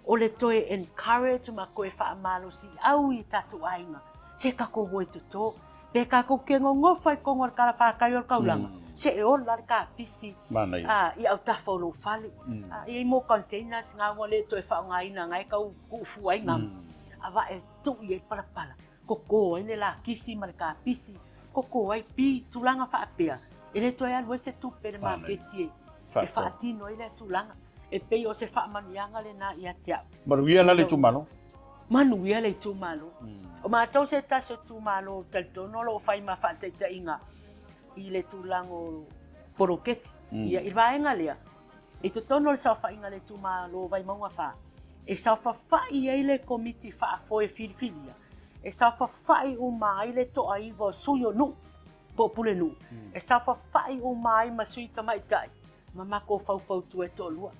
D: o le toe encourage ma toe faamalosiau i tatou aiga, se tatou o e toto. Pe tatou te nonofo ai i totonu o le talafatai o le taulaga, se e ola le kapisi i autafa o lou fale. E i ai mo containers na ua le toe faaaogaina na e tau tuufua ai gamu, a vae tuu i ai le palapala, toto ai le lakisi ma le kapisi, toto ai pi, tulaga faapea, e le toe alu ai se tupe i le maketi e faatino ai lea tulaga. E pei o se faamanuiaga lena ia te au.
B: Manuia la le itumalo.
D: Manuia le itumalo. O matou se tasi o itumalo ou te talitonu o lo o fai ma faataitaiga i le tulaga o poloketi. Ia, i le vaega lea, i totonu o le saofaiga a le itumalo o Vaimauga 4, e saofafai ai le Komiti Faafoe Filifilia, e saofafai uma ai le toaiva o sui o nuu po o pulenuu, e saofafai uma ai ma sui tamaitai ma matou faufautua e toalua,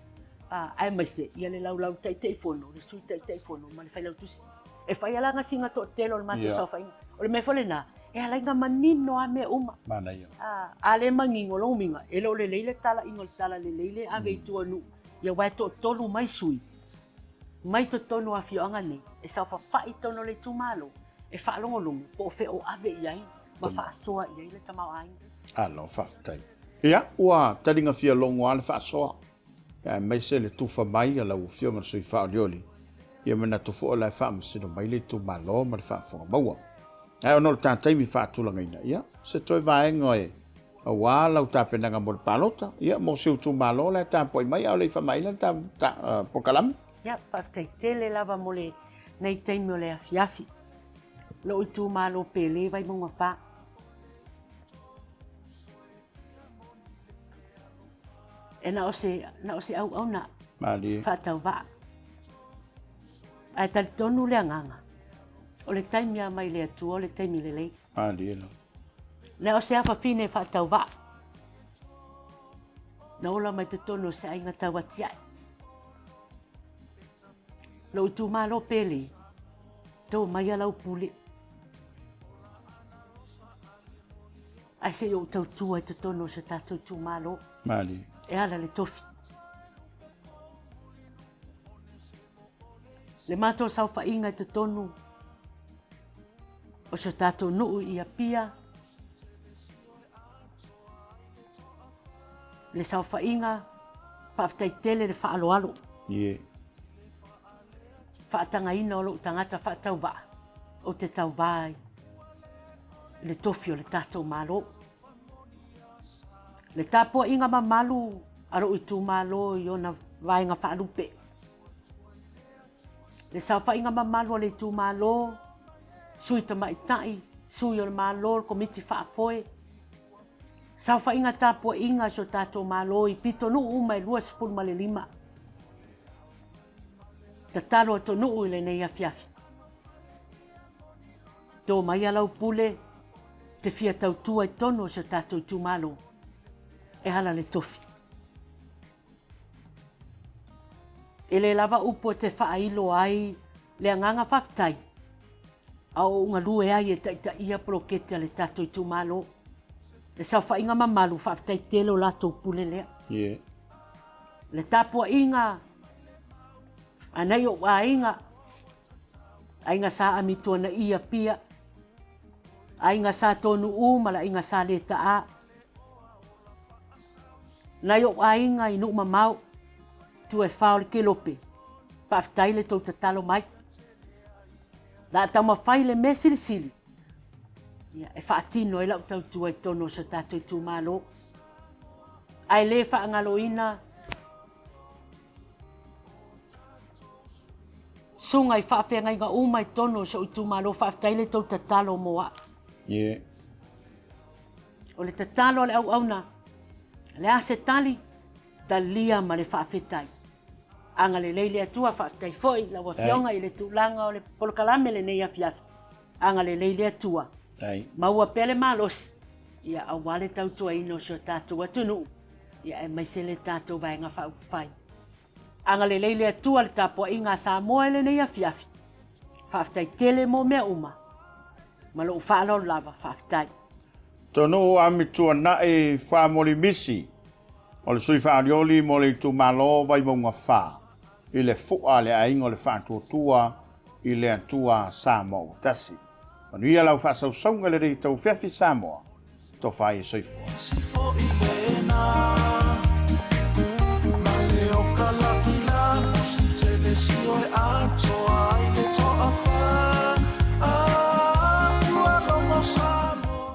D: aemaise ia le laulau Taitaifono, le Sui Taitaifono ma le Failautusi. E fai lava la sina toatele o le matou saofaiga. O le mea foi lena, e ala ai ona manino lava mea uma.
B: Manaia.
D: A le manino, lona uiga, e le o lelei le talaiga o le talalelei lea e ave i tua i nuu, ia aua e toatolu mai sui mai totonu o afioaga nei e saofafai i totonu o le itumalo e faalogologo po o fea o ave i ai ma faasoa i ai le tamaoaiga.
B: Alo, faafetai. Ia, ua taliga fia logo lava le faasoa, aemaise le tufa mai a lau Afioga i le Sui Faaolioli, ia manatu foi o la e faamasino mai le itumalo ma le faafofoga maua. Ae ona o le ta taimi faatulagaina, ia, se toe vaega e aua lau tapenaga mo le palota, ia, mo si ou itumalo la e tapuai mai a o le i faamaeaina le ta polokalame.
D: Ia, faafetai tele lava mo lenei taimi o le afiafi. Lou itumalo pele Vaimauga 4. E na o se, na o se auauna
B: Malie.
D: faatauvaa. Ae talitonu le agaga, o le taimi lava mai le Atua o le taimi lelei.
B: Malie lava.
D: Na o se afafine faatauvaa, na ola mai totonu o se aiga tauatiae. Lou itumalo pele, to maia lau pule. Ae se i ou tautua i totonu o si o tatou itumalo.
B: Malie.
D: E ala le tofi. Le matou saofaiga i totonu o si o tatou nuu i Apia, le saofaiga, faafetai tele le faaaloalo.
B: Yeah.
D: Faatagaina o lou tagata faatauvaa, ou te tauvā ai i le tofi o le tatou Malo. Le tapuaiga mamalu a lou itumalo i ona vaega faalupe. Le saofaiga mamalu a le itumalo, Sui Tamaitai, Sui o le Malo, le Komiti Faafoe, saofaiga tapuaiga a si o tatou Malo i pitonuu uma e 25. Tatalo atunuu i lenei afiafi. Tō maia lau pule te fia tautua i totonu o si o tatou itumalo e ala le tofi. E le lava upu e te faailo ai le agaga faafetai a o ou galue ai e taitaia poloketi a le tatou itumalo. Le saofaiga mamalu, faafetai tele o latou pule lea.
B: Yeah.
D: Le tapuaiga a nai ou aiga, aiga Sa Amituana'i i Apia, aiga Sa Tonu'u ma le aiga Sa Leta'a, Nai ou aiga i nuu mamao, tua e fa o le Kelope, faafetai le tou tatalo mai. La a taumafai le mea silisili ia, e faatino ai lau tautua i totonu o si o tatou itumalo. Ae le faagaloina susuga i faafeagaiga uma i totonu o si ou itumalo, faafetai le tou tatalo mo au.
B: Yeah.
D: O le tatalo a le auauna, le a se tali, talia ma le faafetai. Agalelei le Atua, faafetai foi lau Afioga i le tulaga o le polokalame lenei afiafi. Agalelei le Atua, maua pea le malosi, ia aua le tautuaina o si o tatou atunuu, ia aemaise le tatou Vaega Faaupufai. Agalelei le Atua i le tapuaiga a Samoa i lenei afiafi. Faafetai tele mo mea uma. Ma lou faaaloalo lava, faafetai.
B: Tonuu Amituanai Famolimisi o le sui faaolioli mo le itumalo Vaimauga 4 i le fu'a a le aiga o le Faatuatua i le Atua Samoa ua tasi. Manuia lau faasausauga i lenei tauafiafi Samoa. Tofa ai e soifua.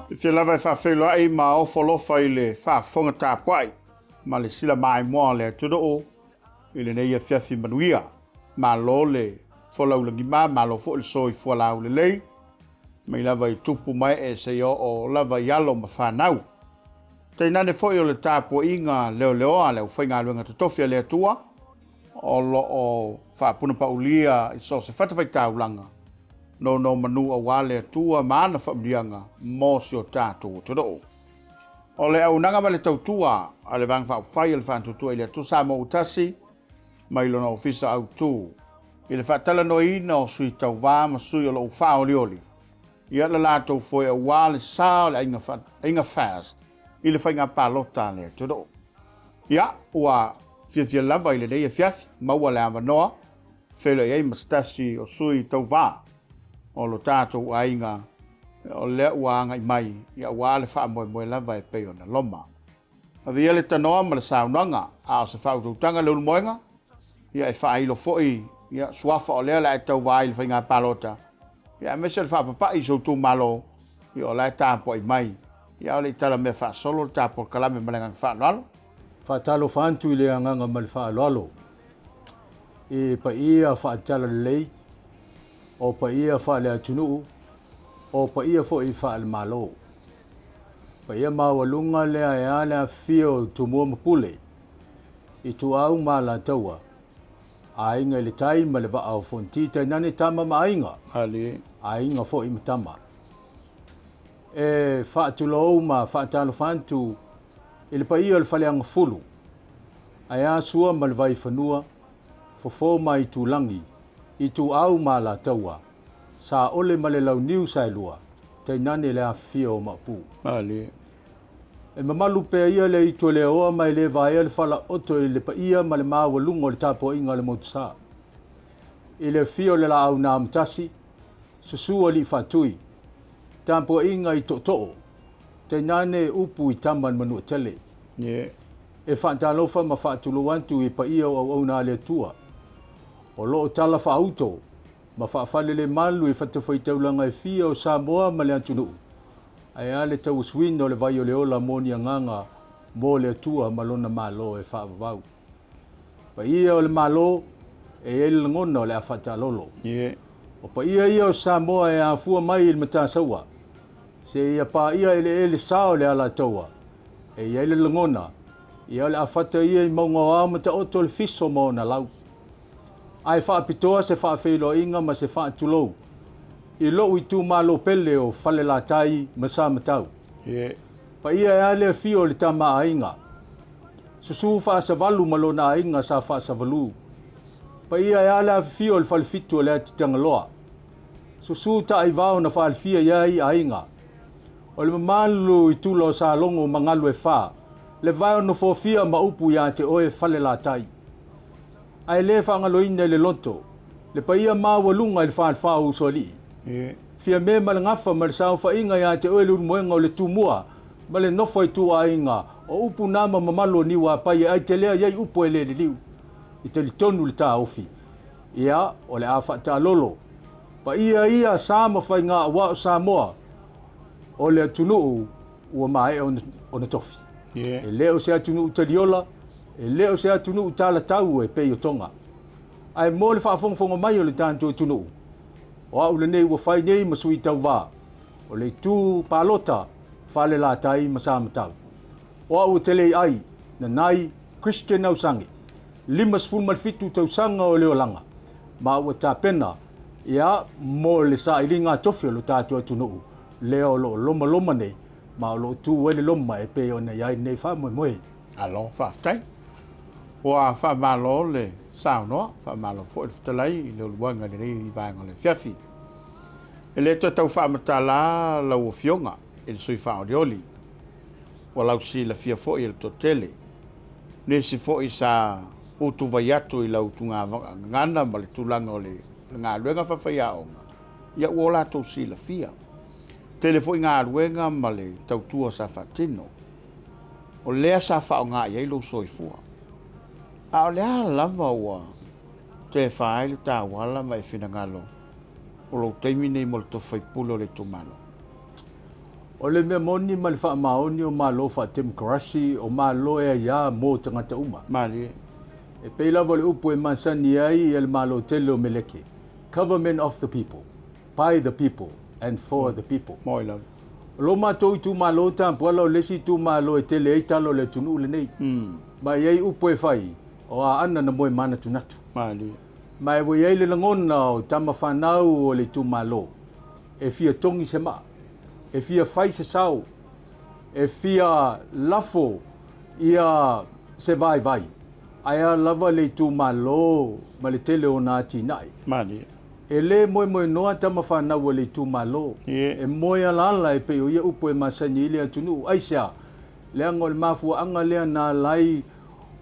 B: Fiafia lava e faafeiloai ma ofo alofa i le faafofoga tapuai ma le sila maimoa o le atunuu i lenei afiafi manuia. Malo le folau lagima, malo foi le soifua laulelei, mai lava i tupu ma ee seia oo lava i alo ma fanau. Tainane foi o le tapuaiga leoleoa a le aufaigaluega totofi a le Atua, o lo o faapunapaulia i so o se fatafaitaulaga, nonomanu aua le Atua ma ana faamanuiaga mo si o tatou atunuu. O le auaunaga ma le tautua a le Vaega Faaupufai a le Faatuatua i le Atua Samoa ua tasi, mai lona ofisa autu i le faatalanoaina o sui tauva ma sui o lo o faaolioli ia le latou foe aua le sa o le aiga, aiga FAST i le faiga palota a le atunuu. Ia, ua fiafia lava i lenei afiafi, maua le avanoa, feiloai ai ma se tasi o sui tauva o lo tatou aiga, o lea ua agai mai, ia aua le faamoemoe lava e pei ona loma. Ave ia le tanoa ma le saunoaga, a o se faautautaga le ulumoega, ia e faailo foi ia suafa o lea o le a e tauva ai i le faiga palota, ia aemaise o le faapapai i si ou itumalo, ia o la e tapuai mai. Ia a o le i tala mea faasolo le ta polokalame ma le agaga faaaloalo.
E: Faatalofa atu i le agaga ma le faaaloalo i paia faatalalelei, o paia faale-atunuu, o paia foi faale-Malo. Paia maualuga lea e a le afifio o Tumua ma Pule, Ituau ma Alataua, Aiga i le Tai ma le Vaa o Fonoti, tainane Tama ma Aiga, Aiga foi ma Tama. E faatulou ma faatalofa atu i le paia o le Faleagafulu, ae a Sua ma le Vaifanua, Fofo ma Aitulagi, Ituau ma Alataua, Saole ma le Launiu Saelua, tainane le afifio o Maopu.
B: Malie.
E: E mamalu pea ia le aitu a le aoa ma e le vaea le falaoto i le paia ma le maualuga o le tapuaiga a le Motusa. I le afio o le Laau na Amotasi, susu Alii Faatui, tapuaiga i Tootoo, tainane upu i tama a le Manuatele.
B: Yeah.
E: E faatalofa ma faatulou atu i paia o auauna a le Atua o lo o tala faauto ma faafalelemalu i fatafaitaulaga e fia o Samoa ma le atunuu, ae a le tauasuina o le vai o le ola mo ni agaga mo le Atua ma Lona Malo e faavavau. Paia o le Malo, e i ai le lagona o le a faataalolo. O paia ia o Samoa e afua mai i le Matasaua seia paia eleele sa o le Alataua, e i ai le lagona, ia o le a fata ia i mauga o ao ma taoto le fiso ma ona lau. Ae faapitoa se faafeiloaiga ma se faatulou i lou itumalo pele o Falelatai ma Samatau. Paia e a le afio o le tama a aiga, Susu Faasavalu ma lona aiga sa Faasavalu. Paia e a le afifio o le Falefitu o le Atitagaloa, Susu Taaivao na falefia i ai aiga. O le mamalu i tula o Salogo ma Galuefā, le vae o Nofoafia ma upu ia te oe Falelatai. Ae le faagaloina i le loto, le paia maualuga i le falefa o Usoalii. Fiame ma le gafa ma le saofaiga ia te oe le ulumoega o le Tumua ma le nofo a ituaiga, o upu na ma mamalu o Niuapai e aitelea i ai upu e le liliu. I talitonu le taofi, ia, o le a faataalolo. Paia ia sa ma faiga aua o Samoa, o le atunuu ua maea ona tofi. E le o se atunuu taliola, e le o se atunuu talatau e pei o Toga. Ae mo le faafogafoga mai o le tatou atunuu, o au lenei ua fai nei ma sui tauva o le itu palota Falelatai ma Samatau. O au e te ai, Nanai Christian Ausagi, 57 tausaga o le olaga, ma ua tapena ia mo le sailiga tofi o lo tatou atunuu lea o lo o lomaloma nei ma o lo o tu ai le loma e pei ona i ai lenei faamoemoe.
B: Malo faafetai. Ua faamalo le saunoa, faamalo foi le fetalai i le uluaga i lenei vaega o le afiafi. E le toe tau faamatala lau Afioga i le sui faaolioli, ua lausilafia foi e le toatele. Nisi foi sa utuvai atu i lau tugagana ma le tulaga o le galuega faafaiaoga, ia ua o latou silafia. Tele foi galuega ma le tautua sa faatino, o lea sa faaaoga i ai lou soifua. A o le a lava ua tefa ai le tauala ma e finagalo o lou taimi nei mo le tofi faipule o le itumalo?
E: O le mea moni ma le faamaoni o Malo faatemokarasi, o Malo e aiā mo tagata uma.
B: Malie.
E: E pei lava o le upu e masani ai le Malo tele o Meleke, Government of the people, by the people and for the people.
B: Moi lava.
E: O lo matou itumalo Tapuala o le isi itumalo e tele ai tala o le atunuu lenei. Ma e i ai upu e fai, o Aana na moe manatunatu.
B: Malie.
E: Ma e ua i ai le lagona o tama fanau o le itumalo e fia togi se maa, e fia fai se sao, e fia lafo ia se vaivai, ae a lava le itumalo ma le tele o ona atinae.
B: Malie.
E: E le moemoenoa tama fanau a le itumalo, e moe alaala e pei o ia upu e masani ai le atunuu. Aisea? Leaga o le mafuaaga lea na ala ai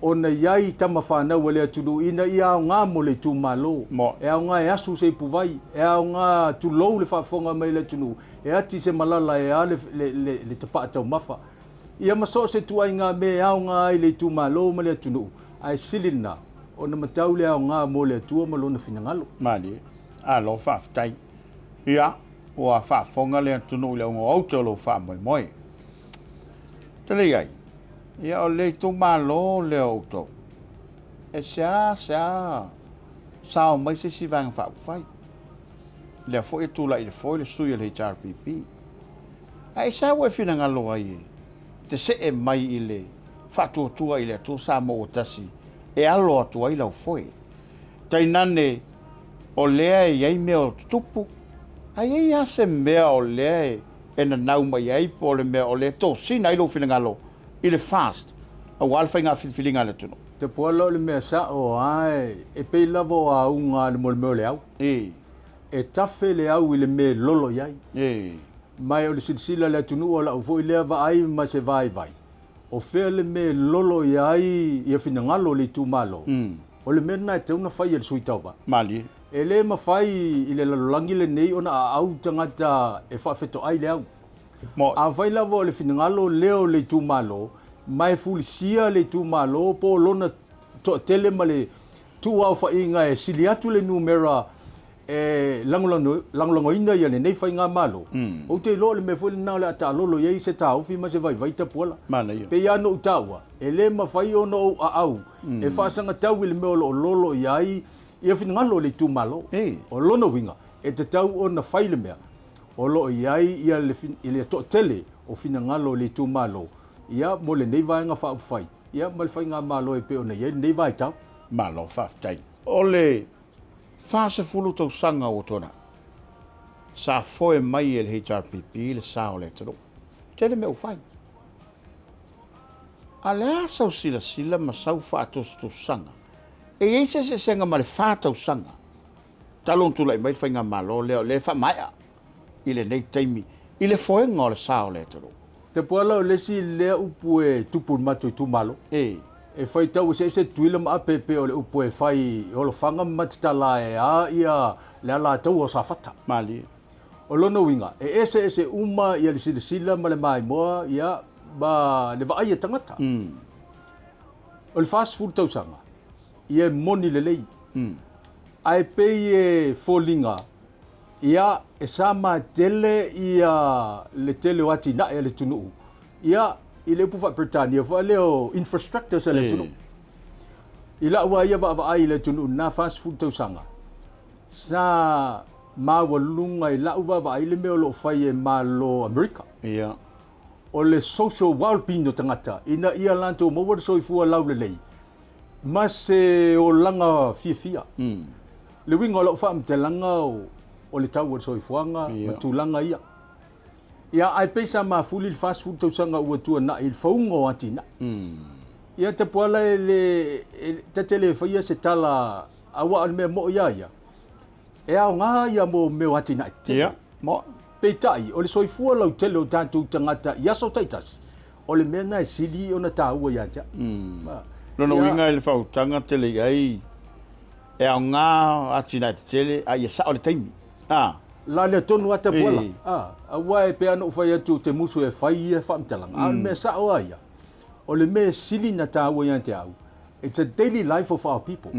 E: ona i ai tama fanau a le atunuu ina ia aoga mo le itumalo, e aoga e asu se ipuvai, e aoga tulou le faafofoga mai le atunuu, e ati se malala e a le tapaa taumafa. Ia ma so o se ituaiga mea e aoga ai le itumalo ma le atunuu, ae sili lena ona matau le aoga mo le Atua ma Lona finagalo.
B: Malie. Alo, faafetai. Ia, ua faafofoga le atunuu i le auga o aute o lou faamoemoe. Tele ai, ia o le itumalo lea o outou, e seasea sao mai se isi vaega faaupufai. Lea foi e tulai i le foe le sui o le HRPP. Ae aisea ua e finagalo ai e te see mai i le faatuatua i le Atua Samoa ua tasi e alo atu ai lau foe? Tainane o lea e i ai mea o tutupu, a i ai lava se mea o lea e nanau mai ai po o le mea o lea e tosina ai lou finagalo i le FAST aua le faiga filifiliga a le atunuu?
E: Tapuala o le mea sao lava e pei lava o auga mo le mea o le au. E tafe le au i le mea e lolo i ai. Ma o le silasila a le atunuu o lau foi lea vaai ma se vaivai, o fea le mea e lolo i ai ia finagalo o le itumalo, o le mea lena e tatau ona fai e le sui tauva.
B: Malie.
E: E le mafai i le lalolagi lenei ona aau tagata e faafetoai le au. Afai lava o le finagalo lea o le itumalo, ma e fulisia le itumalo po o lona toatele ma le tuuaofaiga e sili atu le numera e lagolagoina ia lenei faigamalo, ou te iloa o le mea foi lena o le a taalolo i ai se taofi ma se vaivai tapuala.
B: Manaia.
E: Pei lava ona ou taua, e le mafai ona ou aau e faasagatau i le mea o lo o lolo i ai ia finagalo o le itumalo. O lona uiga, E tatau ona fai le mea o lo o i ai ia le le toatele o finagalo o le itumalo ia mo lenei Vaega Faaupufai ia ma le Faigamalo e pei ona i ai lenei vaitau.
B: Malo faafetai. O le 40 tausaga ua tuanai, sa foe mai e le HRPP le sa o le atunuu. Tele mea ua fai. A o le a sau silasila ma sau faatusatusaga? E i ai se eseesega ma le fa tausaga talu ona tulai mai le faigamalo lea o lea e faamaea i lenei taimi i le foega o le sa o le atunuu?
E: Tapuala o le isi lea upu e tupu i le matou itumalo.
B: E.
E: E faitau eseese Tutuila ma Ape pei o le upu e fai i Olofaga ma Matatala e a ia le alataua o Safata.
B: Malie.
E: O lona uiga, e eseese uma ia le silasila ma le maimoa ia ma le vaai a tagata. O le 40 tausaga, ia e moni lelei. Ae pei e foliga ia e sama tele ia le tele o atinae a le atunuu ia i le upu faa-Peretania foi lea o infrastructures a le atunuu. I lau lava ia vaavaai i le atunuu i lena 40 tausaga, sa maualuga i lau vaavaai le mea o lo o fai e Malo o Amerika.
B: Ia.
E: O le social well-being o tagata ina ia latou maua le soifua laulelei ma se olaga fiafia. Le uiga o lau faamatalaga o le tau o le soifuaga ma tulaga ia. Ia, ae pei sa mafuli le 40 tausaga ua tuanai i le fauga o atinae. Ia, Tapuala e le, ta te le faia se tala aua o le mea moʻo iā ia, e aoga ia mo mea o atinae tetele.
B: Ia, moʻo.
E: Peitai, o le soifua lautele o tatou tagata i aso taitasi, o le mea lena e sili ona taua ia te au.
B: Lona uiga i le faautaga tele i ai, e aoga atinae tetele a ia sao le taimi.
E: A la lea tonu a Tapuala. A, aua e pei lava ona ou fai atu ou te musu e fai ia faamatalaga, a o le mea sao lava ia, o le mea e sili ona taua ia te au, it's a daily life of our people.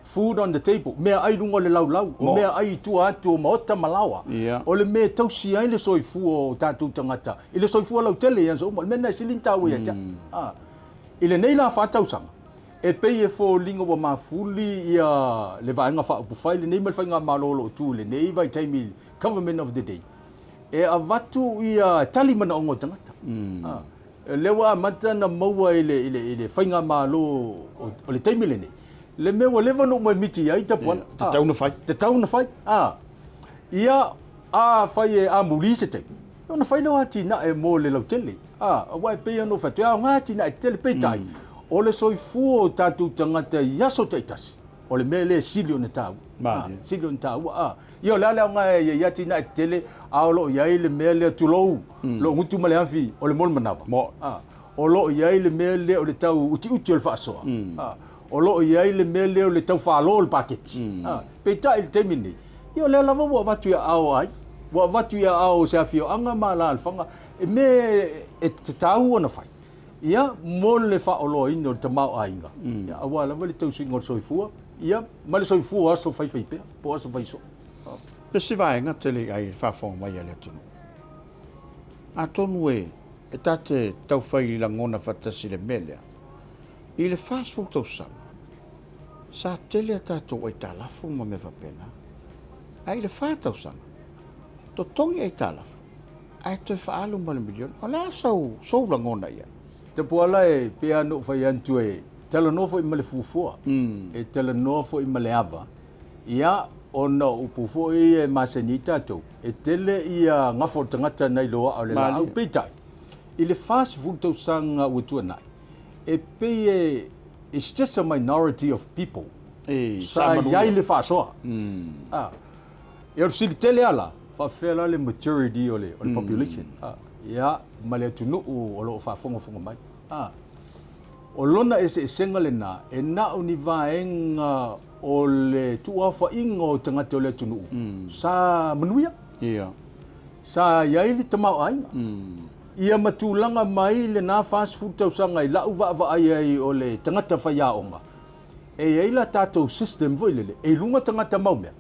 E: Food on the table, meaai i luga o le laulau, o meaai i tua atu o maota ma laoa, o le mea e tausi ai le soifua o tatou tagata i le soifua lautele i aso uma. O le mea lena e sili ona taua ia te au. I lenei la 4 tausaga, e pei e foliga ua mafuli ia le Vaega Faaupufai lenei ma le Faigamalo o lo o tu i lenei vaitaimi, government of the day, e avatu ia tali manaoga o tagata. O lea ua amata ona maua i le, i le, i le Faigamalo o le taimi lenei, le mea ua leva ona ou moemiti i ai Tapuala.
B: Tatau ona fai.
E: Tatau ona fai. Ia, afai e amuli se taimi, ona fai lea o atinae mo le lautele. Aua e pei ona ou fai atu, e aoga atinae tetele, peitai, o le soifua o tatou tagata i aso taitasi, o le mea lea e sili ona taua. Sili ona taua. Ia o le a le aoga e i ai atinae tetele, a o lo o i ai le mea lea, tulou, lou gutu ma le afi, o le mo le manawa. O lo o i ai le mea lea o le tau utiuti o le faasoa. O lo o i ai le mea lea o le tau falo o le paketi. Peitai i le taimi lenei, ia o lea lava ua avatu i aao o aiga, ua avatu i aao o se afioaga ma alaalafaga, e mea e tatau ona fai, ia, mo le faaoloaina o le tamaoaiga, ia, aua lava le tausiga o le soifua, ia, ma le soifua o aso faifaipea, po o aso faisoo.
B: Le isi vaega tele i ai i le faafofoga mai a le atunuu, atonu e e ta te taufai lagona faatasi i le mea lea, i le 40 tausaga, sa tele a tatou aitalafu ma mea faapena. Ae i le 4 tausaga, totogi aitalafu, ae toe faaalu ma le miliona. O le a sau sou lagona i ai?
E: Tapuala e pei lava ona ou fai atu e talanoa foi ma le fuafua, e talanoa foi ma le ava, ia, ona o upu foi ia e masani ai tatou, e tele ia gafa o le tagata nai lo aa o le laau. Peitai, i le 40 tausaga ua tuanai, e pei e, it's just a minority of people sa i ai le faasoa. Ia o le fesili tele lava la, faapefea la le maturity o le population, ia, ma le atunuu o lo o faafogafoga mai. O lona eseesega lena, e na o ni vaega o le tuuaofaiga o tagata o le atunuu sa manuia, sa i ai le tamaoaiga. Ia ma tulaga mai lena 40 tausaga i lau vaavaai ai o le tagata faiaoga, e i ai la tatou system foi lele, e i luga tagata mau mea,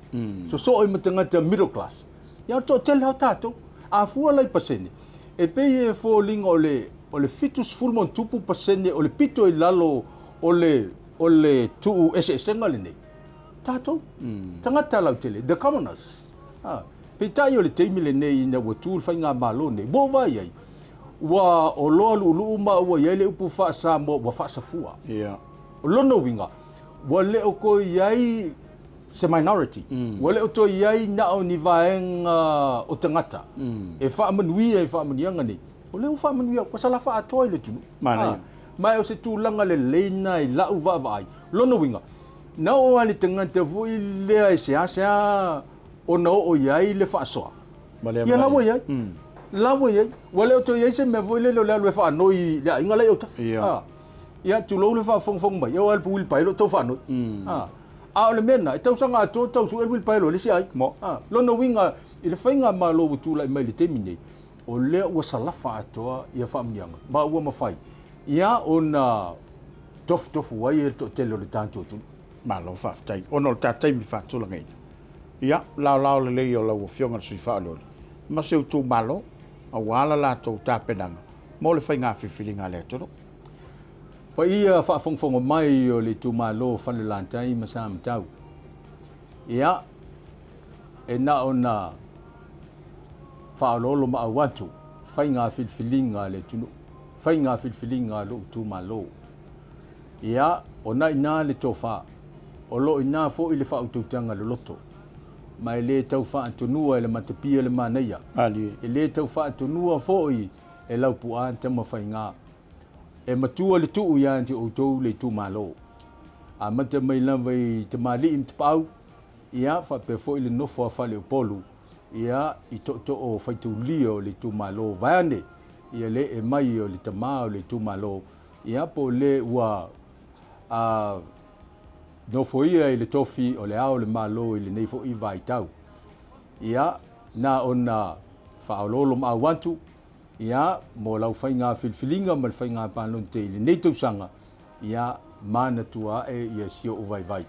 E: sosoo ai ma tagata middle class. Ia o le toatele lava o tatou. A fua la i pasene, e pei e foliga o le o le 70+% o le pito i lalo o le o le tuueseesega lenei, tatou, tagata lautele, the commoners. Peitai o le taimi lenei ina ua tu le faigamalo nei, ua ou vaai ai, ua oloa luuluu ma ua i ai le upu faa-Samoa ua faasafua. O lona uiga, ua le o toe i ai se minority, ua le o toe i ai na o ni vaega o tagata e faamanuia i faamanuiaga nei, o lea ua faamanuia, ua salafa atoa i le atunuu. Ma o se tulaga lelei lena i lau vaavaai. O lona uiga, na oo lava i le tagata foi lea e seasea ona oo i ai le faasoa, ia la ua i ai, la ua i ai. Ua le o toe i ai se mea foi lele o le alu e faanoi i le aiga la i autafa. Ia, tulou le faafogafoga mai, e oo lava i le uilipaelo o tau faanoi. A o le mea lena, e tausaga atoa tau sue le uilipaelo a le isi aiga. Lona uiga, i le faigamalo ua tulai mai i le taimi nei, o lea ua salafa atoa ia faamanuiaga, ma ua mafai ia ona tofutofu ai le toatele o le tatou atunuu.
B: Malo faafetai ona o le ta taimi faatulagaina. Ia, laolao lelei o lau Afioga i le Sui Faaolioli ma si ou itumalo aua la latou tapenaga mo le faiga filifiliga a le atunuu.
E: Paia faafogafoga mai o le itumalo o Falelatai ma Samatau. Ia, e na ona faaoloolomaau atu faiga filifiliga a le atunuu, faiga filifiliga a lou itumalo. Ia, o na ina le tofa, o lo o ina foi le faautautaga loloto, ma e le tau faatonua e le matapia le manaia, e le tau faatonua foi e Laupuaa Tamafaiga. E matua le tuu ia te outou le itumalo. Amata mai lava i tamalii ma tapaau, ia faapea foi le nofo a faleupolu, ia i tootoo faitaulia o le itumalo, vaeane ia le ee mai o le tama o le itumalo, ia po o le ua a nofoia i le tofi o le Ao o le Malo i lenei foi vaitau. Ia, na ona faaoloolomaau atu, ia, mo lau faiga filifiliga ma le faiga palota i lenei tausaga, ia, manatua ae ia si ou vaivai.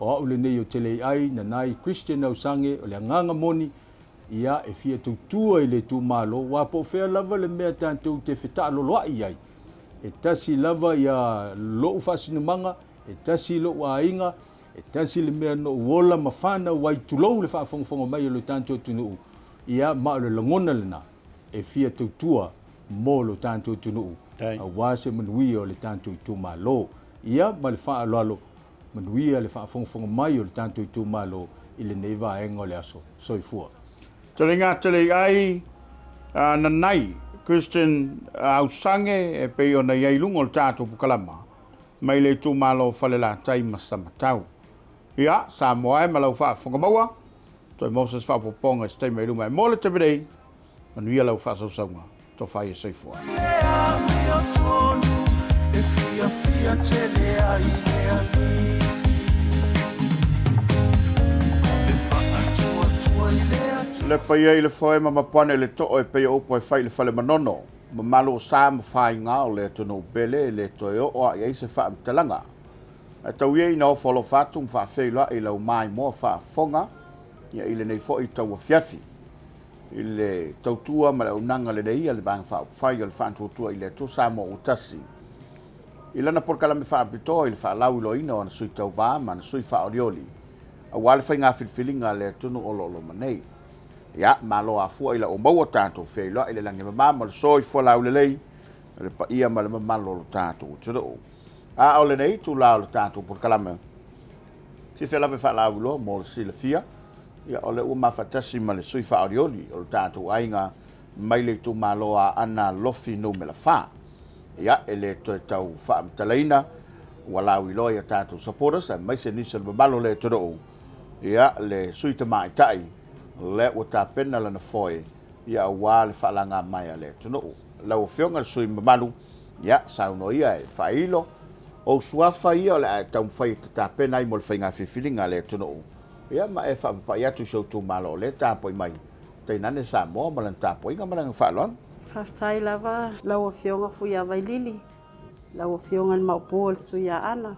E: O au lenei o Teleiai, Nanai, Christian Ausange, o le agaga moni, ia, e fia tautua i le itumalo, aua po o fea lava le mea tatou te fetaaloloai ai, e tasi lava ia lou faasinomaga, e tasi lou aiga, e tasi le mea na ou ola ma fanau ai, tulou le faafogafoga mai a lo tatou atunuu, ia, ma o le lagona lena e fia tautua mo lo tatou atunuu, aua se manuia o le tatou itumalo. Ia, ma le faaaloalo, manuia le faafogafoga mai o le tatou itumalo i lenei vaega o le aso. Soifua.
B: Taliga tele ai nanai Christian Ausange e pei ona i ai i luga o le tatou polokalama mai le itumalo o Falelatai ma Samatau. Ia, Samoa e ma lau faafofoga maua, toe maua se faaopoopoga i se taimi mai luma e mo le taimi nei, manuia lau faasausauga, tofa ia soifua. Le paia i le foe ma mapuane le too e pei o upu e fai i le fale manono, mamalu o sa ma faiga o le atunuu pele e le toe oo lava i ai se faamatalaga. Ae tau ia ina ofo alofa atu ma faafeiloai i lau maimoa faafofoga ia i lenei foi tauafiafi i le tautua ma le auaunaga lelei a le Vaega Faaupufai o le Faatuatua i le Atua Samoa ua Tasi i lana polokalame faapitoa i le faalauiloaina o ana sui tauva ma ana sui faaolioli aua le faiga filifiliga a le atunuu o lo o loma nei. Ia, malo afua ila ua maua tatou feiloai i le lagi e mama ma le soifua laulelei le paia ma le mamalu o lo tatou atunuu. A o lenei itula o le tatou polokalame, silafia lava e faalauiloa mo le silafia, ia o lea ua mafatasi ma le sui faaolioli o le tatou aiga mai le itumalo a Aana Alofi Numera 4. Ia, e le toe tau faamatalaina, ua lauiloa i a tatou supporters aemaise nisi o le mamalu o le atunuu, ia, le sui tamaitai lea ua tapena lana foe ia aua le faalaga mai a le atunuu. Lau Afioga i le sui mamalu, ia, saunoa ia e faailo ou suafa ia o le a e taumafai e te tapena ai mo le faiga filifiliga a le atunuu, ia ma e faapapai atu i si ou itumalo o lea e tapuai mai, tainane Samoa ma lana tapuaiga ma lana faaaloalo.
F: Faafetai lava lau Afioga Fuiavailili, lau Afioga i le Maopu o le Tuiaana,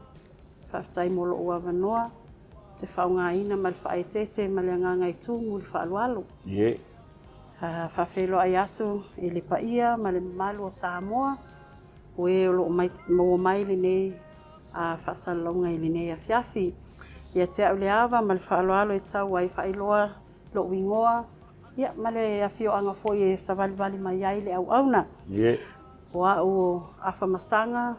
F: faafetai mo lou avanoa ou te faaaogaina ma le faaeteete ma le agaga e tumu i le faaaloalo. Faafeiloai atu i le paia ma le mamalu o Samoa, o e o lo o maua mai lenei faasalalauga i lenei afiafi. Ia te au le ava ma le faaaloalo e tau ai faailoa. Lou igoa, ia, ma le afioaga foi e savalivali mai ai le auauna.
B: Ie.
F: O au o Afamasaga,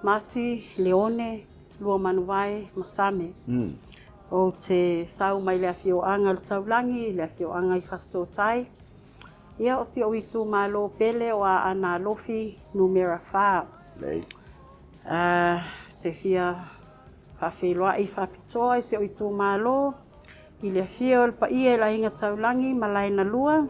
F: Mati, Leone, Luamanuvae ma Same. Ou te sau mai le afioaga o le Taulagi, le afioaga i Fasitootai. Ia, o si ou itumalo pele o Aana Alofi numera 4.
B: Lei.
F: Te fia faafeiloai faapitoa i si ou itumalo i le afio o le paia i le Aiga Taulagi ma Laenalua,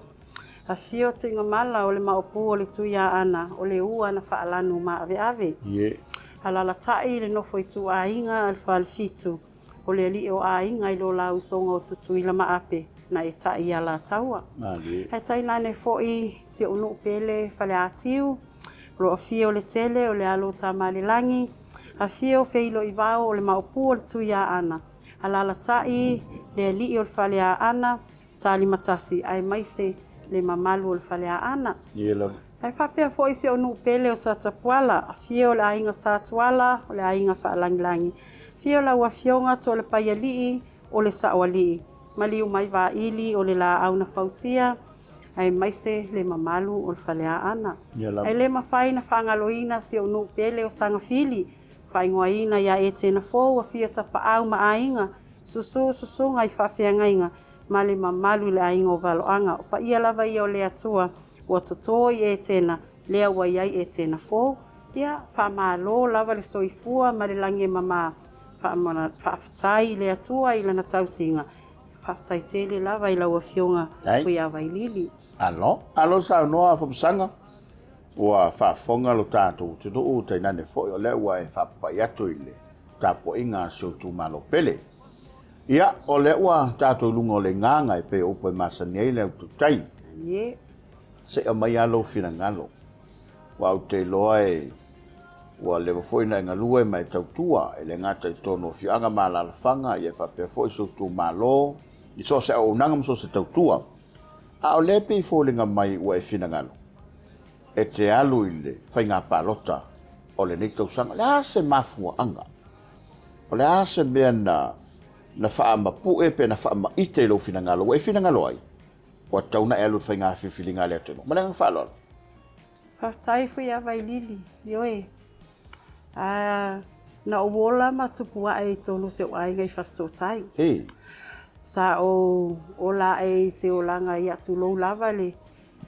F: afio Tuigamala o le Maopu o le Tuiaana o le ua na faalanu maaveave.
B: Ie.
F: Alalatai le nofo ituaiga a le Falefitu o le alii o aiga i lo la usoga o Tutuila ma Ape na e ta'i i Alataua.
B: Malie.
F: Ae tainane foi si ou nuu pele Faleatiu, o lo afio le tele o le alo o Tamaalelagi, afio Feiloivao o le Maopu o le Tuiaana, Alalatai le alii o le Faleaana, Talimatasi aemaise le mamalu o le Faleaana.
B: Ie lava.
F: Ae faapea foi si ou nuu pele o Satapuala, afio le aiga Satuala, o le aiga Faalagilagi, afio lau afioga Toalepaialii o le Saoalii, maliu mai Vaili o le laau na fausia, aemaise le mamalu o le Faleaana.
B: Ie lava.
F: Ae le mafai na faagaloina si ou nuu pele o Sagafili, faaigoaina ia Etena Fou, afio Tapaau ma aiga, susu susuga i faafeagaiga, ma le mamalu i le aiga o Valoaga. O paia lava ia o le Atua ua toto i Etena, lea ua i ai Etena Fou. Ia, faamalo lava le soifua ma le lagi e mama. Faafetai i le Atua i Lana tausiga. Faafetai tele lava i lau Afioga Fuiavailili.
B: Alo, alo saunoa Afamasaga, ua faafofoga lo tatou atunuu, tainane foi o lea ua e faapapai atu i le tapuaiga a si ou itumalo pele. Ia, o lea ua tatou i luga o le igaga e pei o upu e masani ai le autautai.
F: Ie.
B: Se i aumai lava lou finagalo, aua ou te iloa e ua leva foi ona e galue ma e tautua, e le gata i totonu o afioaga ma alaalafaga, ia e faapea foi si ou itumalo, i so o se auaunaga ma so o se tautua. A o lea e pei e foliga mai ua e finagalo e te alu i le faiga palota o lenei tausaga. O le a se mafuaaga? O le a se mea na na faamapue pe na faamaite i lou finagalo ua e finagalo ai ua tatau ona e alu i le faiga filifiliga a le atunuu? Ma le agaga faaaloalo.
F: Faafetai Fuiavailili, ioe. Na ou ola ma tupu ae i totonu o si ou aiga i Fasitootai.
B: Ei.
F: Sa ou ola ae i se olaga ia tulou lava le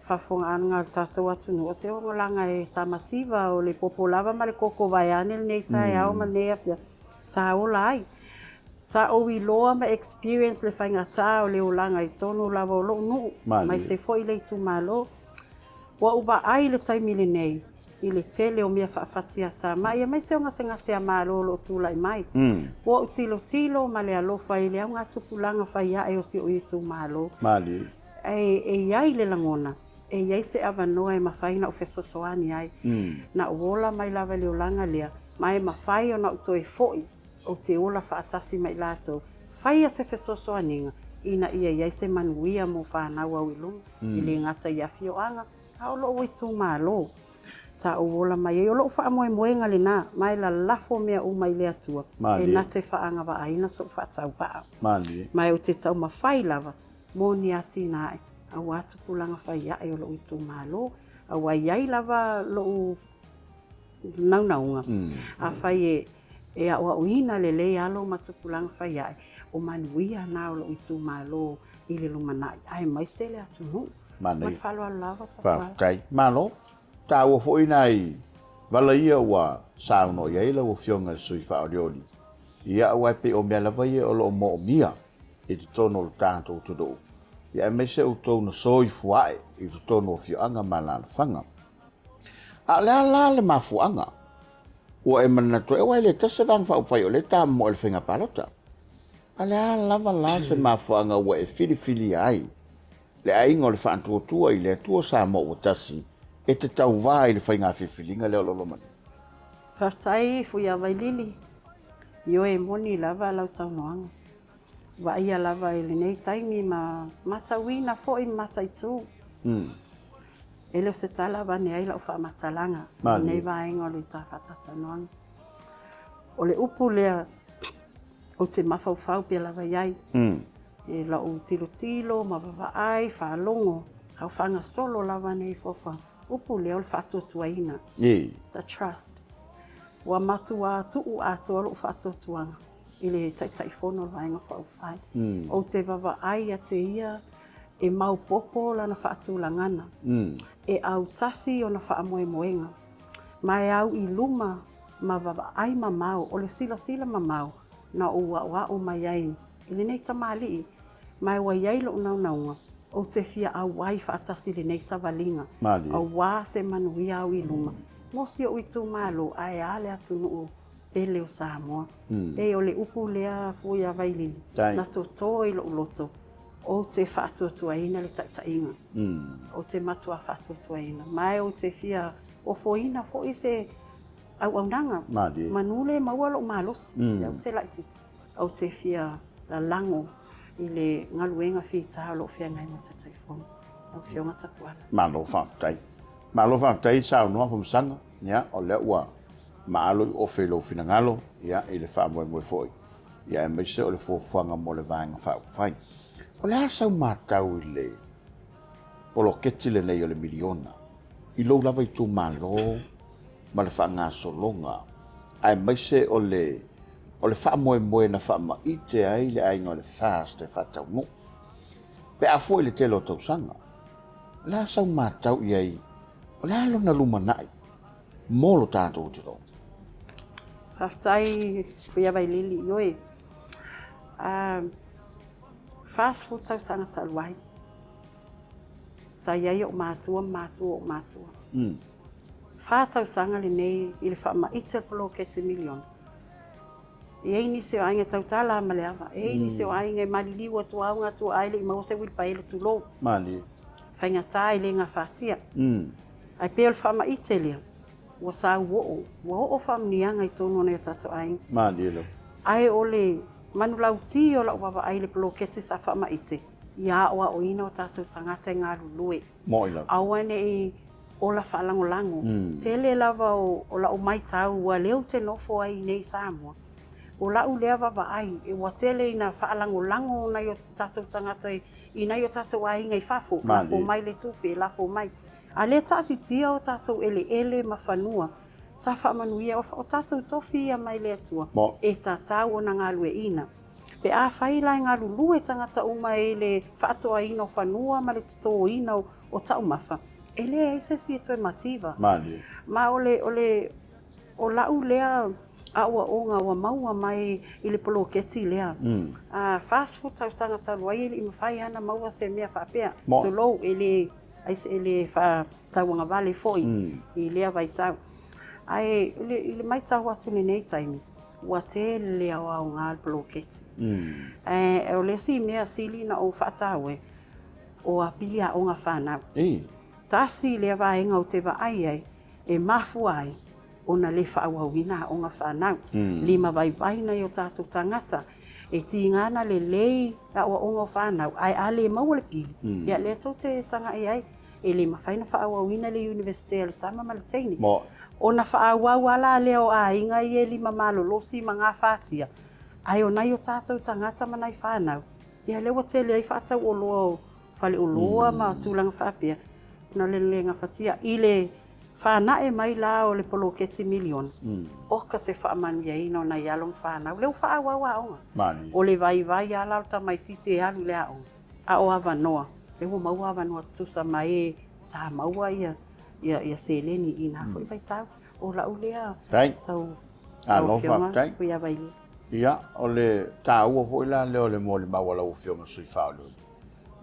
F: faafofogaaga a le tatou atunuu, o se olaga e sa mativa, o le popo lava ma le koko vaeane lenei taeao ma lenei afiafi, sa ola ai. Sa ou iloa ma experience le faigata o le olaga i totonu lava o lou nuu, aemaise foi le itumalo. Ua ou vaai i le taimi lenei i le tele o mea faafatiatamai aemaise o gasegase a Malo o lo o tulai mai. Ua ou tilotilo ma le alofa i le augatupulaga fai ae o si ou itumalo. E i ai le lagona, e i ai se avanoa e mafai ona ou fesoasoani ai. Na ou ola mai lava i le olaga lea, ma e mafai ona ou toe foi ou te ola faatasi ma i latou, faia se fesoasoaniga ina ia i ai se manuia mo fanau au i luma, e le gata i afioaga, a o lou itumalo sa ou ola mai ai. O lou faamoemoega lena, ma e lalafo mea uma i le Atua, e na te faagavaaina sou faatauvaa. Ma ou te taumafai lava mo ni atinae aua tupulaga fai ae o lou itumalo, aua e i ai lava lou naunauga, afai e aoaoina lelei alo ma tupulaga fai ae, o manuia na o lou itumalo i le lumanai, aemaise le atunuu. Ma le faaaloalo lava Tapuala.
B: Faafetai. Malo. Taua foi nai vala ia ua saunoa i ai lau Afioga i le sui faaolioli, ia aua e pei o mea lava ia o lo o moomia i totonu o le tatou atunuu, ia aemaise outou na soifua ae i totonu o afioaga ma alaalafaga. A o le a la le mafuaaga ua e manatu ai, aua e le tasi se Vaega Faaupufai o lea e tamomoe i le faiga palota. A o le a lava la se mafuaaga ua e filifilia ai le aiga o le Faatuatua i le Atua Samoa ua Tasi e te tauva i le faiga filifiliga lea o lo o loma nei?
F: Faafetai Fuiavailili, ioe moni lava lau saunoaga. Vaaia lava i lenei taimi ma matauina foi ma mataitu. E le o se tala avane ai lau faamatalaga i lenei vaega o le ta faatatalanoaga. O le upu lea ou te mafaufau pea lava i ai. I la'u tilotilo ma vavaai faalogo, a o faagasolo lava nei fuafuaga, upu lea o le faatuatuaina, the trust. Ua matua tuu atoa lo'u faatuatuaga i le Taitaifono o le Vaega Faaupufai. Ou te vavaai ia te ia e maopoopo lana faatulagana, e autasi ona faamoemoega, ma e au i luma ma vavaai mamao o le silasila mamao na ou aoao mai ai i lenei tamalii, ma ua i ai lou naunauga, ou te fia auai faatasi i lenei savaliga, auā se manuia au i luma mo si ou itumalo ae a le atunuu pele o Samoa. Pei o le upu lea Fuiavailili na toto i lou loto, ou te faatuatuaina le taitaiga, ou te matuā faatuatuaina, ma ou te fia ofoina foi se auaunaga, manu le maua lou malosi, ou te laitiiti. Ou te fia lalago i le galuega fita o lo o feagai ma le Taitaifono, lau Afioga Tapuala.
B: Malo faafetai. Malo faafetai saunoa Famasaga. Ia, o lea ua maalo i ofe i lou finagalo, ia, i le faamoemoe foi, ia, aemaise o le fuafuaga mo le Vaega Faaupufai. O le a sau matau i le poloketi lenei o le miliona i lou lava itumalo ma le faagasologa, aemaise o le o le faamoemoe na faamaite ai le aiga o le FAST e faataunuu. Pe a fua i le tele o tausaga, o le a sau matau i ai, o le a lona lumanai mo lo tatou atunuu?
F: Faafetai Fuiavailili, ioe. 40 tausaga talu ai, sa i ai ou matua ma matua o ou matua. Fa tausaga lenei i le faamaite o le poloketi miliona. E i ai nisi o aiga e tautala ma le ava, e i ai nisi o aiga e maliliu atu lava augatua e le i maua se uilipaelo tulou.
B: Malie.
F: Faigata e le gafatia. Ae pei o le faamaite lea, ua sauoo, ua oo faamanuiaga i totonu o nai o tatou aiga.
B: Malie lava.
F: Ae o le manulauti o lau vaavaai i le poloketi sa faamaite, ia aoaoina o tatou tagata e galulue.
B: Moi lava.
F: Aua ne i ola faalagolago. Tele lava o lau maitau ua lea ou te nofo ai i nei i Samoa, o lau lea vaavaai, ua tele ina faalagolago nai o tatou tagata i nai o tatou aiga i fafo, lafo mai le tupe, lafo mai. A lea taatitia o tatou eleele ma fanua sa faamanuia, o tatou tofi ia mai le Atua e tatau ona galueaiina. Pe afai la e galulue tagata uma i le faatoaina o fanua ma le totoina o taumafa, e leai se isi e toe mativa.
B: Malie.
F: Ma o le, o le, o la'u lea aoaoga ua maua mai i le poloketi lea. A 40 tausaga talu ai e le i mafai lava ona maua se mea faapea. Tulou, e le, e le faatauagavale foi i lea vaitau. Ae i le maitau atu i lenei taimi, ua tele aoaoga le poloketi. Ae o le isi mea sili ona ou faataua, o apili aoga fanau. Tasi lea vaega ou te vaai ai e mafua ai ona le faaauauina aoga fanau. Limavaivai nai o tatou tagata e tiga ana lelei aoaoga o fanau, ae a le maua le pili, ia lea tou te tagai ai, e le mafai ona faaauauina le Iunivesite a le tama ma le teine. Ona faaauau lava la lea o aiga ia e lima malolosi ma gafatia, ae o nai o tatou tagata ma nai fanau, Ia lea ua tele ai faatauoloa o faleoloa ma tulaga faapea, ona o le le gafatia. I le fanae mai la o le poloketi miliona, oka se faamanuiaina o nai alo ma fanau, lea ua faaauau aoga. O le vaivai lava la o le tamaitiiti e alu i le aoga, a o avanoa, lea ua maua avanoa tutusa ma e sa maua ia seleni i na foi vaitau. O lau lea tau
B: lau Afioga Fuiavailili. Ia, o le taua foi la lea o le molimau a lau Afioga i le Sui Faaolioli,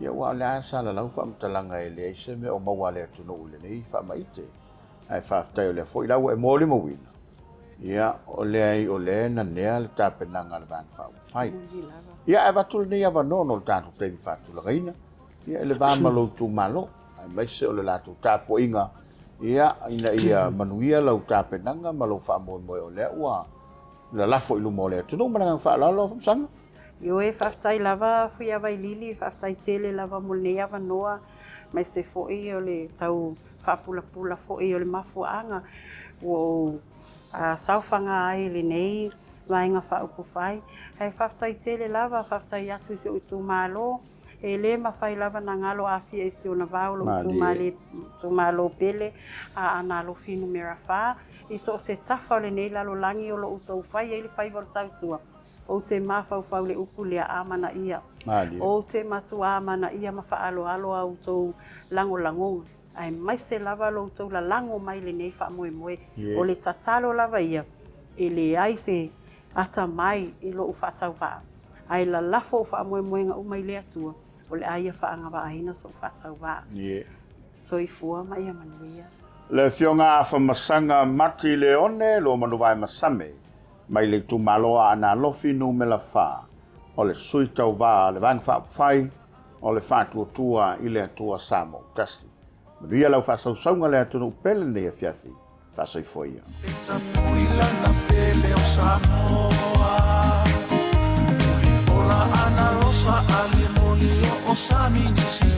B: ia aua o lea lava sa lalau faamatalaga e leai se mea o maua a le atunuu i lenei faamaite. Ae faafetai o lea foi la ua e molimauina, ia, o leai o lea e nanea le tapenaga a le Vaega Faaupufai. Ia, ae avatu lenei avanoa ona o le tatou taimi faatulagaina, ia, i le va ma lou itumalo, aemaise o le latou tapuaiga, ia, ina ia manuia lau tapenaga ma lou faamoemoe o lea ua lalafo i luma o le atunuu. Ma le agaga faaaloalo, Afamasaga.
F: Ioe, faafetai lava Fuiavailili, faafetai tele lava mo lenei avanoa, aemaise foi o le tau faapulapula foi o le mafuaaga ua ou saofaga ai i lenei Vaega Faaupufai. Ae faafetai tele lava, faafetai atu i si ou itumalo, e le mafai lava na galo afia i si ona vao lou itumalo pele a Aana Alofi numera 4, i so o se tafa o lenei lalolagi o lo o outou fai ai le faiva o le tautua. Ou te mafaufau i le upu lea, amanaia. Ou te matua amanaia ma faaaloalo a outou lagolagoga, aemaise lava lo outou lalago mai i lenei faamoemoe. O le tatalo lava ia, e leai se atamai i lou faatauvaa, ae lalafo ou faamoemoega uma i le Atua, o le a Ia faagavaaina sou faatauvaa. Soifua ma ia manuia.
B: Le Afioga Afamasaga Mati Leone Luamanuvae Masame mai le itumalo Aana Alofi Numera 4, o le Sui Tauva a le Vaega Faaupufai o le Faatuatua i le Atua Samoa ua Tasi. Manuia lau faasausauga le atunuu pele lenei afiafi. Faasoifua ia.
A: E tapui lana pele o Samoa. Mulipola ana rosa ali moli o sami nisi.